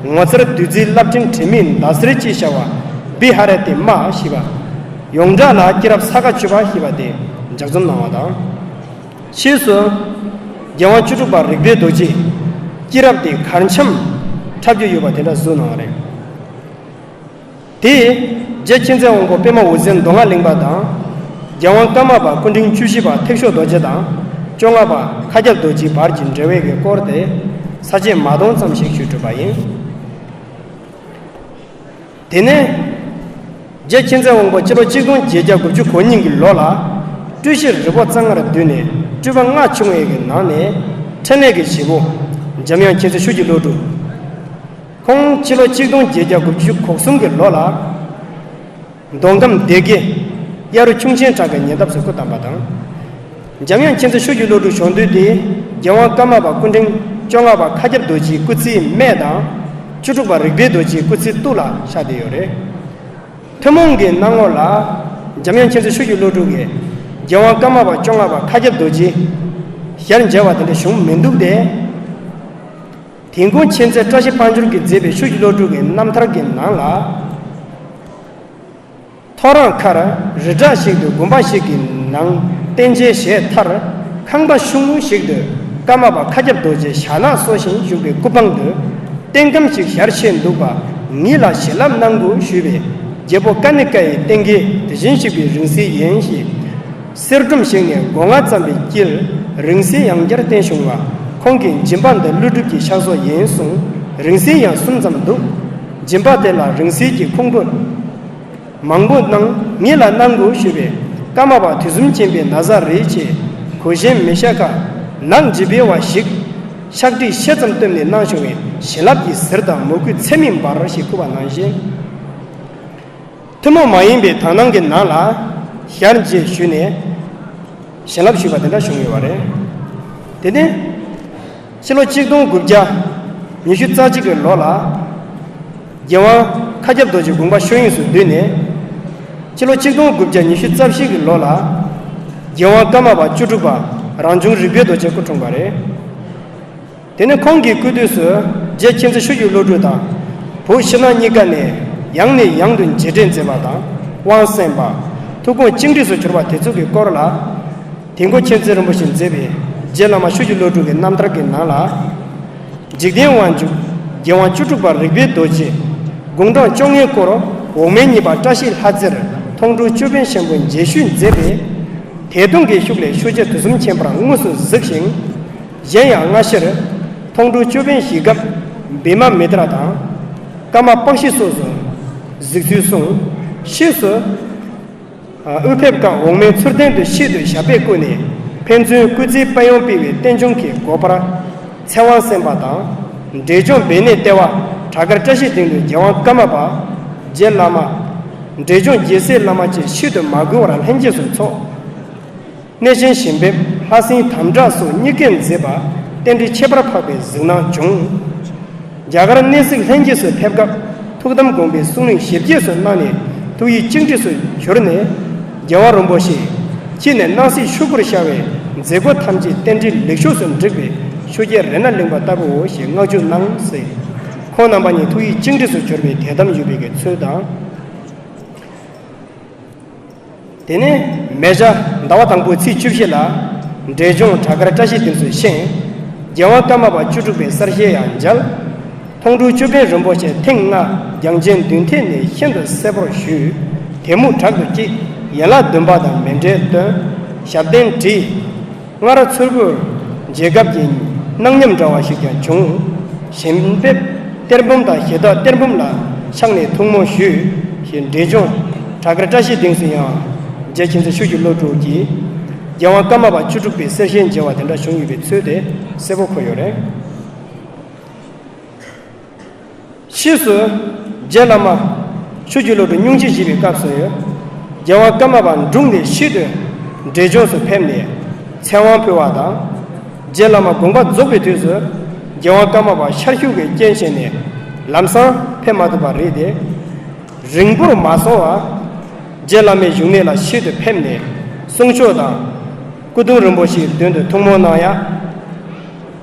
ངོ་མཚར་བདུད་རྩིའི་རླབས་ཕྲེང་དྲི་མེད་ཟླ་ཟེར་ཅེས་བྱ་བ་བི་ཧ་ར་ཏི་མ་ཞེས་པ། ཡོངས་གྲགས་ལ་སྐྱེས་རབས་ས་ག་བཅུ་པ་ཞེས་པ་དེ་ལྗགས་རྩོམ་གནང་བ་དང་། ཕྱིས་སུ། རྒྱལ་དབང་བཅུ་དྲུག་པ་རིག་པའི་རྡོ་རྗེས་སྐྱེས་རབས་དེ་གར་འཆམ་འཁྲབ་རྒྱུ་ཡོད་པ་དེ་འདྲ་བཟོས་གནང་བ་རེད། དེས་རྗེ་མཁྱེན་བརྩེ་དབང་པོ་པདྨ་འོད་ཟེར་མདོ་སྔགས་གླིང་པ་དང་། རྒྱལ་དབང་ཀརྨ་པ་སྐུ་ཕྲེང་བཅུ་བཞི་པ་ཐེག་མཆོག་རྡོ་རྗེ་དང་བཅོ་ལྔ་པ་མཁའ་ཁྱབ་རྡོ་རྗེའི་བར་གྱི་འབྲེལ་བའི་གི་སྐོར་དེ་ས་བཅད་མ་སྟོང་ཙམ་ཞིག་ཞུས་གྲུབ་པ་ཡིན། དེ་ནས། རྗེ་མཁྱེན་བརྩེ་དབང་པོ་སྤྱི་ལོ་གཅིག་སྟོང་བརྒྱད་བརྒྱ་དགུ་བཅུ་གོ་གཉིས་ཀྱི་ལོ་ལ། སྤྲུལ་གཞི་རི་བོ་རྩེ་ལྔར་བསྡུས་ནས་སྤྲུལ་པ་ལྔ་བྱུང་བའི་གི་ནང་ནས་འཕྲིན་ལས་ཀྱི་བྱེད་པོ། འཇམ་དབྱངས་མཁྱེན་བརྩེ་ཆོས་ཀྱི་བློ་གྲོས། ཁོང་སྤྱི་ལོ་གཅིག་སྟོང་བརྒྱད་བརྒྱ་དགུ་བཅུ་གོ་གསུམ་གྱི་ལོ་ལ། མདོ་ཁམས་སྡེ་དགེ་གཡའ་རུ་ཁྱུང་ཆེན་བྲག་གི་ཉེ་འདབས་སུ་སྐུ་བལྟམས་པ་དང་། འཇམ་དབྱངས་མཁྱེན་བརྩེ་ཆོས་ཀྱི་བློ་གྲོས་བྱུང་དུས་དེ་རྒྱལ་དབང་ཀརྨ་པ་སྐུ་ཕྲེང་བཅོ་ལྔ་པ་མཁའ་ཁྱབ་རྡོ་རྗེའི་སྐུ་ཚེའི་སྨད་དང་། བཅུ་དྲུག་པ་རིག་པའི་རྡོ་རྗེའི་སྐུ་ཚེའི་སྟོད་ལ་ཆགས་བསྡད་ཡོད་རེད། ཐུན་མོང་གི་སྣང་ངོ་ལ། འཇམ་དབྱངས་མཁྱེན་བརྩེ་ཆོས་ཀྱི་བློ་གྲོས་ཀྱིས་རྒྱལ་དབང་ཀརྨ་པ་བཅོ་ལྔ་པ་མཁའ་ཁྱབ་རྡོ་རྗེ་ཞལ་མཇལ་བ་དེ་འདྲ་བྱུང་མི་འདུག་སྟེ། དིན་གོང་མཁྱེན་བརྩེ་བཀྲ་ཤིས་དཔལ་འབྱོར་གྱིས་མཛད་པའི་ཆོས་ཀྱི་བློ་གྲོས་ཀྱི་རྣམ་ཐར་གྱི་ནང་ལ། ཐོ་རངས་ཁར་རི་བྲག་ཞིག་ཏུ་དགོན་པ་ཞིག་གི་ནང་རྟེན་མཇལ་བྱས་མཐར། ཁང་པ་ཆུང་ངུ་ཞིག་ཏུ་ཀརྨ་པ་མཁའ་ཁྱབ་རྡོ་རྗེ་ཞྭ་ནག་གསོ་ཞིང་བཞུགས་པའི་སྐུ་པང་དུ། རྟེན་སྒམ་ཞིག་ཞལ་ཕྱེ་འདུག་པ། ངེད་ལ་བྱིན་རླབས་གནང་དགོས་ཞུས་པས། རྒྱལ་པོ་ཀ་ནི་ཀ་ཡི་རྟེན་སྐལ་དེ་བཞིན་གཤེགས་པའི་རིང་བསྲེལ་ཡིན་ཞེས། གསེར་སྒྲོམ་ཞིག་ནས་སྒོ་ང་བརྩམས་པའི་དཀྱིལ། རིང་བསྲེལ་ཡང་བསྐྱར་བསྟན་བྱུང་བ། ཁོང་གིས་སྦྱིན་པ་འདི་ཀླུ་སྒྲུབ་ཀྱི་ཕྱག་བཟོ་ཡིན་གསུངས། རིང་བསྲེལ་ཡང་གསུམ་ཙམ་འདུག་སྦྱིན་པ་དེ་ལ་རིང་བསྲེལ་གྱི་ཁུང་བུ་མང་པོ་གནང་། ངེད་ལ་གནང་དགོས་ཞུས་པས། ཀརྨ་པ་དུས་གསུམ་མཁྱེན་པའི་ན་བཟའ་རེད་ཅེས། གོས་གཞན་མི་ཤ་ཀ་ནག་འཇིབ་པའི་བ་ཞིག་ཕྱག་བྲིས་ཤེལ་ཙམ་བཏོན་ནས་གནང་བྱུང་བས། བྱིན་རླབས་ཀྱི་ཟིལ་དང་མོས་གུས་ཚད་མེད་འབར་ཞེས་བསྐུལ་བ་ནང་བཞིན། ཐུན་མོང་མ་ཡིན་པའི་དག་སྣང་གི་ནང་ལ་ཞལ་མཇལ་ཞུས་ནས་བྱིན་རླབས་ཞུས་པ་དེ་འདྲ་བྱུང་ཡོད་པ་རེད། དེ་ནས་ཕྱི་ལོ་གཅིག་སྟོང་དགུ་བརྒྱ་ཉི་ཤུ་རྩ་གཅིག་གི་ལོ་ལ་རྒྱལ་དབང་མཁའ་ཁྱབ་རྡོ་རྗེ་དགོངས་པ་ཆོས་དབྱིངས་སུ་བསྡུས་ནས། ཕྱི་ལོ་གཅིག་སྟོང་དགུ་བརྒྱ་ཉི་ཤུ་རྩ་བཞི་གི་ལོ་ལ་རྒྱལ་དབང་ཀརྨ་པ་བཅུ་དྲུག་པ་རང་བྱུང་རིག་པའི་རྡོ་རྗེ་སྐུ་འཁྲུངས་པ་རེད། དེ་ནས་ཁོང་གི་སྐུ་དུས་སུ་རྗེ་མཁྱེན་བརྩེ་ཆོས་ཀྱི་བློ་གྲོས་དང་བོད་ཕྱི་ནང་གཉིས་ཀ་ནས་ཡང་ནས་ཡང་དུ་མཇལ་འཕྲད་མཛད་པ་དང་དབང་གསན་པ། ཐུགས་དགོངས་གཅིག་འདྲེས་སུ་གྱུར་པ་དེ་ཚོ་གི་སྐོར་ལ། དིན་གོང་མཁྱེན་བརྩེ་རིན་པོ་ཆེས་མཛད་པའི་རྗེ་བླ་མ་ཆོས་ཀྱི་བློ་གྲོས་ཀྱི་རྣམ་ཐར་གྱི་ནང་ལ། འཇིག་རྟེན་དབང་ཕྱུག་རྒྱལ་དབང་བཅུ་དྲུག་པ་རིག་པའི་རྡོ་རྗེ། དགུང་གྲངས་བཅོ་ལྔའི་སྐོར་འོག་མིན་གཉིས་པ་བཀྲ་ཤིས་ལྷ་རྩེར་མཐོང་གྲོལ་ཅོད་པན་ཆེན་པོ་མཇལ་ཞུས་མཛད་པས། དད་གདུང་གི་ཤུགས་ལས་ཆོས་རྗེ་དུས་གསུམ་མཁྱེན་པར་དངོས་སུ་གཟིགས་ཤིང་། གཞན་ཡང་སྔ་ཕྱིར་མཐོང་གྲོལ་ཅོད་པན་ཞིག་སྐབས་བི་མ་མི་ཏྲ་དང་། ཀརྨ་པཀྵི་སོགས་སུ་གཟིགས་ཚུལ་གསུངས། ཕྱིས་སུ་དབུས་ཕེབས་སྐབས་འོག་མིན་མཚུར་ལྡན་དུ་ཤེད་དུ་ཞབས་པད་བསྐུལ་ནས་ཕན་ཚུན་སྐུ་ཚེའི་དཔལ་ཡོན་སྤེལ་བའི་རྟེན་འབྱུང་གི་སྒོ་འཕར་ཚེ་དབང་སེམས་དཔའ་དང་། འབྲས་ལྗོངས་སྦས་གནས་ལྟེ་བ་བྲག་དཀར་བཀྲ་ཤིས་སྡིངས་དུ་རྒྱལ་དབང་ཀརྨ་པ། རྗེ་བླ་མ། འབྲས་ལྗོངས་རྒྱལ་སྲས་བླ་མ་བཅས་ཤིན་ཏུ་མ་གུས་པར་ལྷན་རྒྱས་སུ་འཚོགས། གནས་ཆེན་ཞིང་ཕེབས་ལྷ་སྲིན་དམ་བསྒྲགས་སོགས་གཉིས་ཀས་མཛད་པ་རྟེན་འབྲེལ་ཁྱད་པར་འཕགས་པའི་གཟིགས་སྣང་བྱུང་། རྒྱ་གར་གནས་གཟིགས་ལྷན་རྒྱས་སུ་ཕེབས་སྐབས་ཐུགས་དམ་དགོངས་པའི་གསུང་གླེང་ཞིབ་རྒྱས་སུ་གནང་ནས་ཐུགས་ཡིད་གཅིག་འདྲེས་སུ་གྱུར་ནས། རྒྱལ་བ་རིན་པོ་ཆེ་ཁྱེད་ནས་སྣང་སྲིད་ཆོས་སྐུར་ཤར་བའི་མཛད་སྒོ་ཐམས་ཅད་རྟེན་འབྲེལ་ལེགས་ཤོས་སུ་འགྲིག་པའི་ཆོས་རྒྱལ་རཏྣ་གླིང་པ་ལྟ་བུའོ་ཞེས་བསྔགས་བརྗོད་གནང་ཟེར། ཁོང་རྣམ་པ་གཉིས་ཐུགས་ཡིད་གཅིག་འདྲེས་སུ་གྱུར་པའི་དད་དམ་ཡོད་པའི་གི་ཚུལ་དང་། དེ་ནས་མེ་བྱ་ཟླ་བ་དང་པོའི་ཚེས་བཅུ་བཞི་ལ་འབྲས་ལྗོངས་བྲག་དཀར་བཀྲ་ཤིས་སྡིངས་སུ་བཞེངས། རྒྱལ་དབང་ཀརྨ་པ་བཅུ་དྲུག་པའི་གསར་བཞེངས་ཡང་མཇལ། མཐོང་གྲོལ་ཅོད་པན་རིན་པོ་ཆེ་ཐེངས་ལྔ་རྒྱང་ཆེན་མདུན་ཐད་ནས་ཤིན་ཏུ་གསལ་པོར་ཞུས། དེ་མུར་དྲག་ཏུ་བསྐྱེད། ཡན་ལག་བདུན་པ་དང་མཎྜལ་བཏོན། ཞབས་བརྟན་བྲིས། སྔར་མཚུར་ཕུ་མཇལ་སྐབས་ཀྱི་སྣང་ཉམས་འདྲ་བ་ཞིག་ཀྱང་བྱུང་། ཞིང་ཕེབས་གཏེར་བུམ་དང་ཞལ་ཏ་གཏེར་བུམ་ལ་ཕྱག་ནས་ཐུགས་སྨོན་ཞུས་ཤིང་། འབྲས་ལྗོངས་བྲག་དཀར་བཀྲ་ཤིས་སྡིངས་སུ་ཡང་རྗེ་མཁྱེན་བརྩེ་ཆོས་ཀྱི་བློ་གྲོས་ཀྱིས་རྒྱལ་དབང་ཀརྨ་པ་བཅུ་དྲུག་པའི་གསེར་ཞལ་མཇལ་བ་དེ་འདྲ་བྱུང་ཡོད་པའི་ཚུལ་དེ་གསལ་པོ་འཁོད་ཡོད་རེད། ཕྱིས་སུ་རྗེ་བླ་མ་ཆོས་ཀྱི་བློ་གྲོས་སྙུང་གཞི་བཞེས་པའི་སྐབས་སུ། རྒྱལ་དབང་ཀརྨ་པ་འབྲུག་ནས་ཤིན་ཏུ་འབྲས་ལྗོངས་སུ་ཕེབས་ནས་ཚེ་དབང་ཕུལ་བ་དང་། རྗེ་བླ་མ་དགོངས་པ་རྫོགས་པའི་དུས་སུ་རྒྱལ་དབང་ཀརྨ་པ་ཤར་ཤུགས་ཀྱི་རྐྱེན་བྱས་ནས་ལམ་སང་ཕེབས་མ་ཐུབ་པ་རེད་དེ། རིང་པོར་མ་སོང་བར་རྗེ་བླ་མའི་བཞུགས་གནས་ལ་ཤིན་ཏུ་ཕེབས་ནས་གསུང་ཆོས་དང་སྐུ་གདུང་རིན་པོ་ཆེའི་མདུན་དུ་ཐུགས་སྨོན་གནང་ཡ།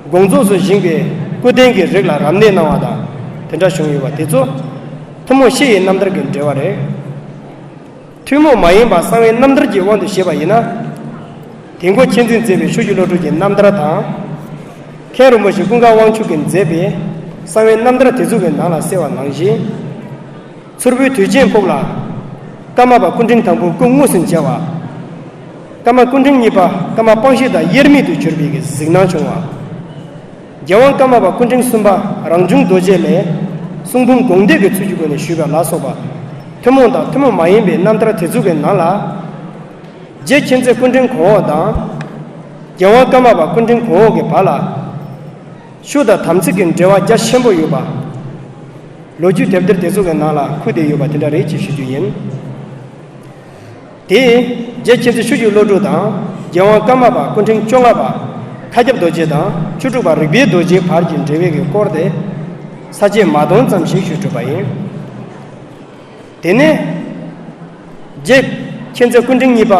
དགོངས་རྫོགས་སུ་བཞེངས་པའི་སྐུ་རྟེན་གྱི་རིགས་ལ་རབ་གནས་གནང་བ་དང་དེ་འདྲ་བྱུང་ཡོད་པ་དེ་ཚོ་ཐུན་མོང་བཤད་ཡི་རྣམ་ཐར་གྱི་འགྲེལ་བ་རེད། ཐུན་མོང་མ་ཡིན་པ་གསང་བའི་རྣམ་ཐར་གྱི་དབང་དུ་བྱས་པ་ཡིན་ན། དིལ་མགོ་མཁྱེན་བརྩེས་མཛད་པའི་ཆོས་ཀྱི་བློ་གྲོས་ཀྱི་རྣམ་ཐར་དང་། མཁན་རིན་པོ་ཆེ་ཀུན་དགའ་དབང་ཕྱུག་གིས་མཛད་པའི་གསང་བའི་རྣམ་ཐར་དེ་ཚོ་གི་ནང་ལ་གསལ་བ་ནང་བཞིན། མཚུར་ཕུའི་དུས་ཆེན་ཕུག་ལ་ཀརྨ་པ་སྐུ་ཕྲེང་དང་པོའི་སྐུ་དངོས་སུ་མཇལ་བ། ཀརྨ་སྐུ་ཕྲེང་གཉིས་པ་ཀརྨ་པཀྵི་དང་དབྱེར་མེད་དུ་གྱུར་པའི་གཟིགས་སྣང་བྱུང་བ། རྒྱལ་དབང་ཀརྨ་པ་སྐུ་ཕྲེང་གསུམ་པ་རང་བྱུང་རྡོ་རྗེ་ལས་གསུང་འབུམ་དགོངས་འགྲེལ་གྱི་ཚུལ་གྱི་སྒོ་ནས་ཞུས་པ་ལ་སོགས་པ་ཐུན་མོང་དང་ཐུན་མོང་མ་ཡིན་པའི་རྣམ་ཐར་དེ་ཚོ་གི་ནང་ལ། རྗེ་མཁྱེན་བརྩེ་སྐུ་ཕྲེང་གོང་འོག་དང་། རྒྱལ་དབང་ཀརྨ་པ་སྐུ་ཕྲེང་གོང་འོག་གི་བར་ལ། ཆོས་དང་དམ་ཚིག་གི་འབྲེལ་བ་རྒྱ་ཆེན་པོ་ཡོད་པ། ལོ་རྒྱུས་དེབ་ཐེར་དེ་ཚོ་གི་ནང་ལ་འཁོད་བསྡད་ཡོད་པ་དེ་འདྲ་རེད་ཅེས་ཞུ་རྒྱུ་ཡིན། དེས་རྗེ་མཁྱེན་བརྩེ་ཆོས་ཀྱི་བློ་གྲོས་དང་རྒྱལ་དབང་ཀརྨ་པ་སྐུ་ཕྲེང་བཅོ་ལྔ་པ་མཁའ་ཁྱབ་རྡོ་རྗེ་དང་བཅུ་དྲུག་པ་རིག་པའི་རྡོ་རྗེའི་བར་གྱི་འབྲེལ་བའི་གི་སྐོར་དེ་ས་བཅད་མ་སྟོང་ཙམ་ཞིག་ཞུས་གྲུབ་པ་ཡིན། དེ་ནས་རྗེ་མཁྱེན་བརྩེ་སྐུ་ཕྲེང་གཉིས་པ་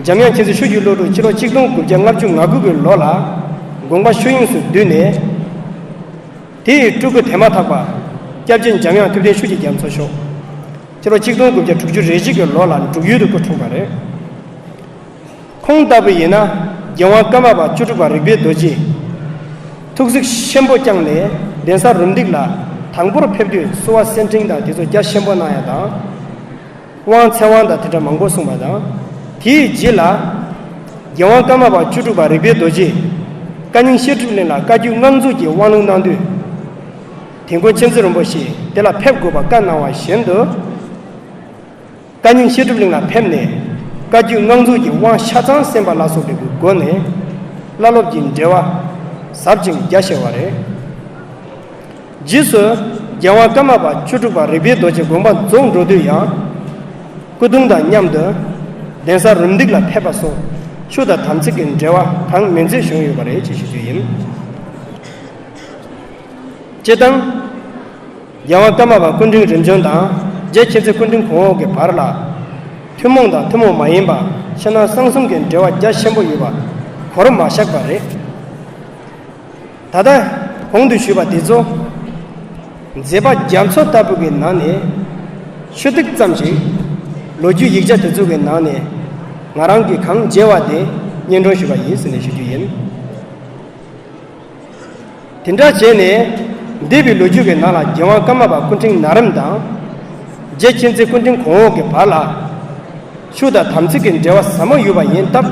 འཇམ་དབྱངས་མཁྱེན་བརྩེ་ཆོས་ཀྱི་བློ་གྲོས་ཕྱི་ལོ་ཆིག་སྟོང་དགུ་བརྒྱ་ལྔ་བཅུ་ང་དགུ་གི་ལོ་ལ་དགོངས་པ་ཆོས་དབྱིངས་སུ་བསྡུས་ནས། དེ་ཡི་སྤྲུལ་སྐུ་དེ་མ་ཐག་པ་སྐྱབས་རྗེ་འཇམ་དབྱངས་ཐུབ་བསྟན་ཆོས་ཀྱི་རྒྱ་མཚོ་མཆོག་ཕྱི་ལོ་ཆིག་སྟོང་དགུ་བརྒྱ་དྲུག་ཅུ་རེ་གཅིག་གི་ལོ་ལ་འབྲུག་ཡུལ་དུ་སྐུ་འཁྲུངས་པ་རེད། ཁོང་ལྟ་བུ་ཡིན་ན་རྒྱལ་དབང་ཀརྨ་པ་བཅུ་དྲུག་པ་རིག་པའི་རྡོ་རྗེས་ཐུགས་གཟིགས་ཆེན་པོ་བསྐྱངས་ནས་གདན་ས་རུམ་བཏེག་ལ་དང་པོར་ཕེབས་དུས་བསུ་བ་སེར་ཕྲེང་དང་དེ་ཚོ་རྒྱ་ཆེན་པོ་གནང་ཡ་དང་། དབང་ཚད་དབང་དང་དེ་འདྲ་མང་པོ་གསུངས་པ་དང་། དེའི་རྗེས་ལ་རྒྱལ་དབང་ཀརྨ་པ་བཅུ་དྲུག་པ་རིག་པའི་རྡོ་རྗེས་བཀའ་རྙིང་བཤད་སྒྲུབ་གླིང་ལ་བཀའ་བརྒྱུད་སྔགས་མཛོད་ཀྱི་དབང་ལུང་གནང་དུས། དིལ་མགོ་མཁྱེན་བརྩེ་རིན་པོ་ཆེ་དེ་ལ་ཕེབས་དགོས་པ་བཀའ་གནང་བ་བཞིན་དུ། བཀའ་རྙིང་བཤད་སྒྲུབ་གླིང་ལ་ཕེབས་ནས་བཀའ་བརྒྱུད་སྔགས་མཛོད་ཀྱི་དབང་ཆ་ཚང་གསན་པ་ལ་སོགས་པའི་སྒོ་ནས་བླ་སློབ་ཀྱི་འབྲེལ་བ་ཟབ་ཅིང་རྒྱ་ཆེ་བ་རེད། རྗེས་སུ་རྒྱལ་དབང་ཀརྨ་པ་བཅུ་དྲུག་པ་རིག་པའི་རྡོ་རྗེ་དགོངས་པ་རྫོགས་འགྲོ་དུས་ཡང་སྐུ་གདུང་དང་མཉམ་དུ་གདན་ས་རུམ་བཏེག་ལ་ཕེབས་པ་སོགས་ཆོས་དང་དམ་ཚིག་གི་འབྲེལ་བ་གང་མིན་ཚད་བྱུང་ཡོད་པ་རེད་ཅེས་ཞུ་རྒྱུ་ཡིན། སྤྱིར་བཏང་། རྒྱལ་དབང་ཀརྨ་པ་སྐུ་ཕྲེང་རིམ་བྱོན་དང་རྗེ་མཁྱེན་བརྩེ་སྐུ་ཕྲེང་གོང་འོག་གི་བར་ལ། ཐུན་མོང་དང་ཐུན་མོང་མ་ཡིན་པ་ཕྱི་ནང་གསང་གསུམ་གྱི་འབྲེལ་བ་རྒྱ་ཆེན་པོ་ཡོད་པ་གོ་རིམ་མ་བཞག་པ་རེད། ད་ལྟ་གོང་དུ་ཞུས་པ་དེ་ཚོ་མཛད་པ་རྒྱ་མཚོ་ལྟ་བུ་གི་ནང་ནས་ཆུ་ཐིགས་ཙམ་ཞིག་ལོ་རྒྱུས་ཡིག་ཆ་དེ་ཚོ་གི་ནང་ནས་ང་རང་གིས་གང་མཇལ་བ་དེ་སྙན་སྒྲོན་ཞུས་པ་ཡིན་ཟེར་ནས་ཞུ་རྒྱུ་ཡིན། དེ་འདྲ་བྱས་ནས་འདས་པའི་ལོ་རྒྱུས་ཀྱི་ནང་ལ་རྒྱལ་དབང་ཀརྨ་པ་སྐུ་ཕྲེང་ན་རིམ་དང་རྗེ་མཁྱེན་བརྩེ་སྐུ་ཕྲེང་གོང་འོག་གི་བར་ལ་ ཆོས་དང་དམ་ཚིག་གི་འབྲེལ་བ་ཟབ་མོ་ཡོད་པ་ཡིན་སྟབས།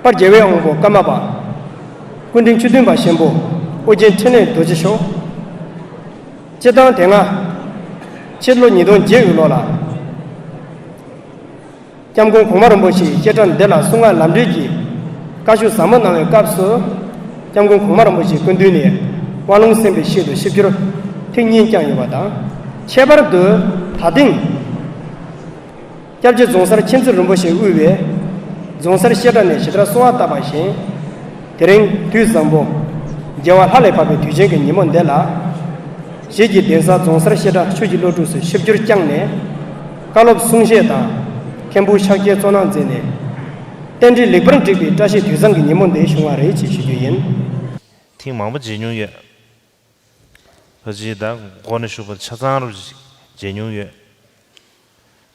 དཔལ་རྒྱལ་བའི་དབང་པོ་ཀརྨ་པ། སྐུ་ཕྲེང་བཅུ་བདུན་པ་ཆེན་པོ་ཨོ་རྒྱན་འཕྲིན་ལས་རྡོ་རྗེ་མཆོག་སྤྱིར་བཏང་དེ་སྔ་ཕྱི་ལོ་ཉིས་སྟོང་བརྒྱད་ཀྱི་ལོ་ལ། སྐྱབས་མགོན་གོང་མ་རིན་པོ་ཆེའི་བཤད་གྲྭ་འདི་ལ་གསུང་ངག་ལམ་འབྲེལ་གྱི་བཀའ་ཆོས་ཟབ་མོ་གནང་བའི་སྐབས་སུ། སྐྱབས་མགོན་གོང་མ་རིན་པོ་ཆེའི་སྐུ་མདུན་ནས་དབང་ལུང་གསན་པའི་ཆེད་དུ་ཆིབས་བསྒྱུར་ཐེངས་གཉིས་བསྐྱངས་ཡོད་པ་དང་། ཁྱད་པར་དུ་ད་ཐེངས་སྐྱབས་རྗེ་རྫོང་སར་མཁྱེན་བརྩེ་རིན་པོ་ཆེས་དབུས་པའི་རྫོང་སར་བཤད་གྲྭ་ནས་ཇི་ལྟར་གསོལ་བ་བཏབ་པ་བཞིན། དེ་རིང་དུས་བཟང་པོ། རྒྱལ་བ་ལྷ་ལས་བབས་པའི་དུས་ཆེན་གྱི་ཉིན་མོ་འདི་ལ། གཞིས་ཀྱི་གདན་ས་རྫོང་སར་བཤད་གྲྭ་ཆོས་ཀྱི་བློ་གྲོས་སུ་ཆིབས་བསྒྱུར་བསྐྱངས་ནས། བཀའ་སློབ་གསུང་བཤད་དང་། མཁན་པོ་ཕྱག་འཁྱེར་གཙོ་གནང་མཛད་ནས། རྟེན་འབྲེལ་ལེགས་པར་འགྲིག་པའི་བཀྲ་ཤིས་དུས་བཟང་གི་ཉིན་མོ་འདི་བྱུང་བ་རེད་ཅེས་ཞུ་རྒྱུ་ཡིན། ཐེངས་མང་པོ་མཇལ་མྱོང་ཡོད། ཕལ་ཆེར་ད་འགོ་ནས་ཞུགས་པར་ཆ་ཚང་རུ་མཇལ་མྱོང་ཡོད།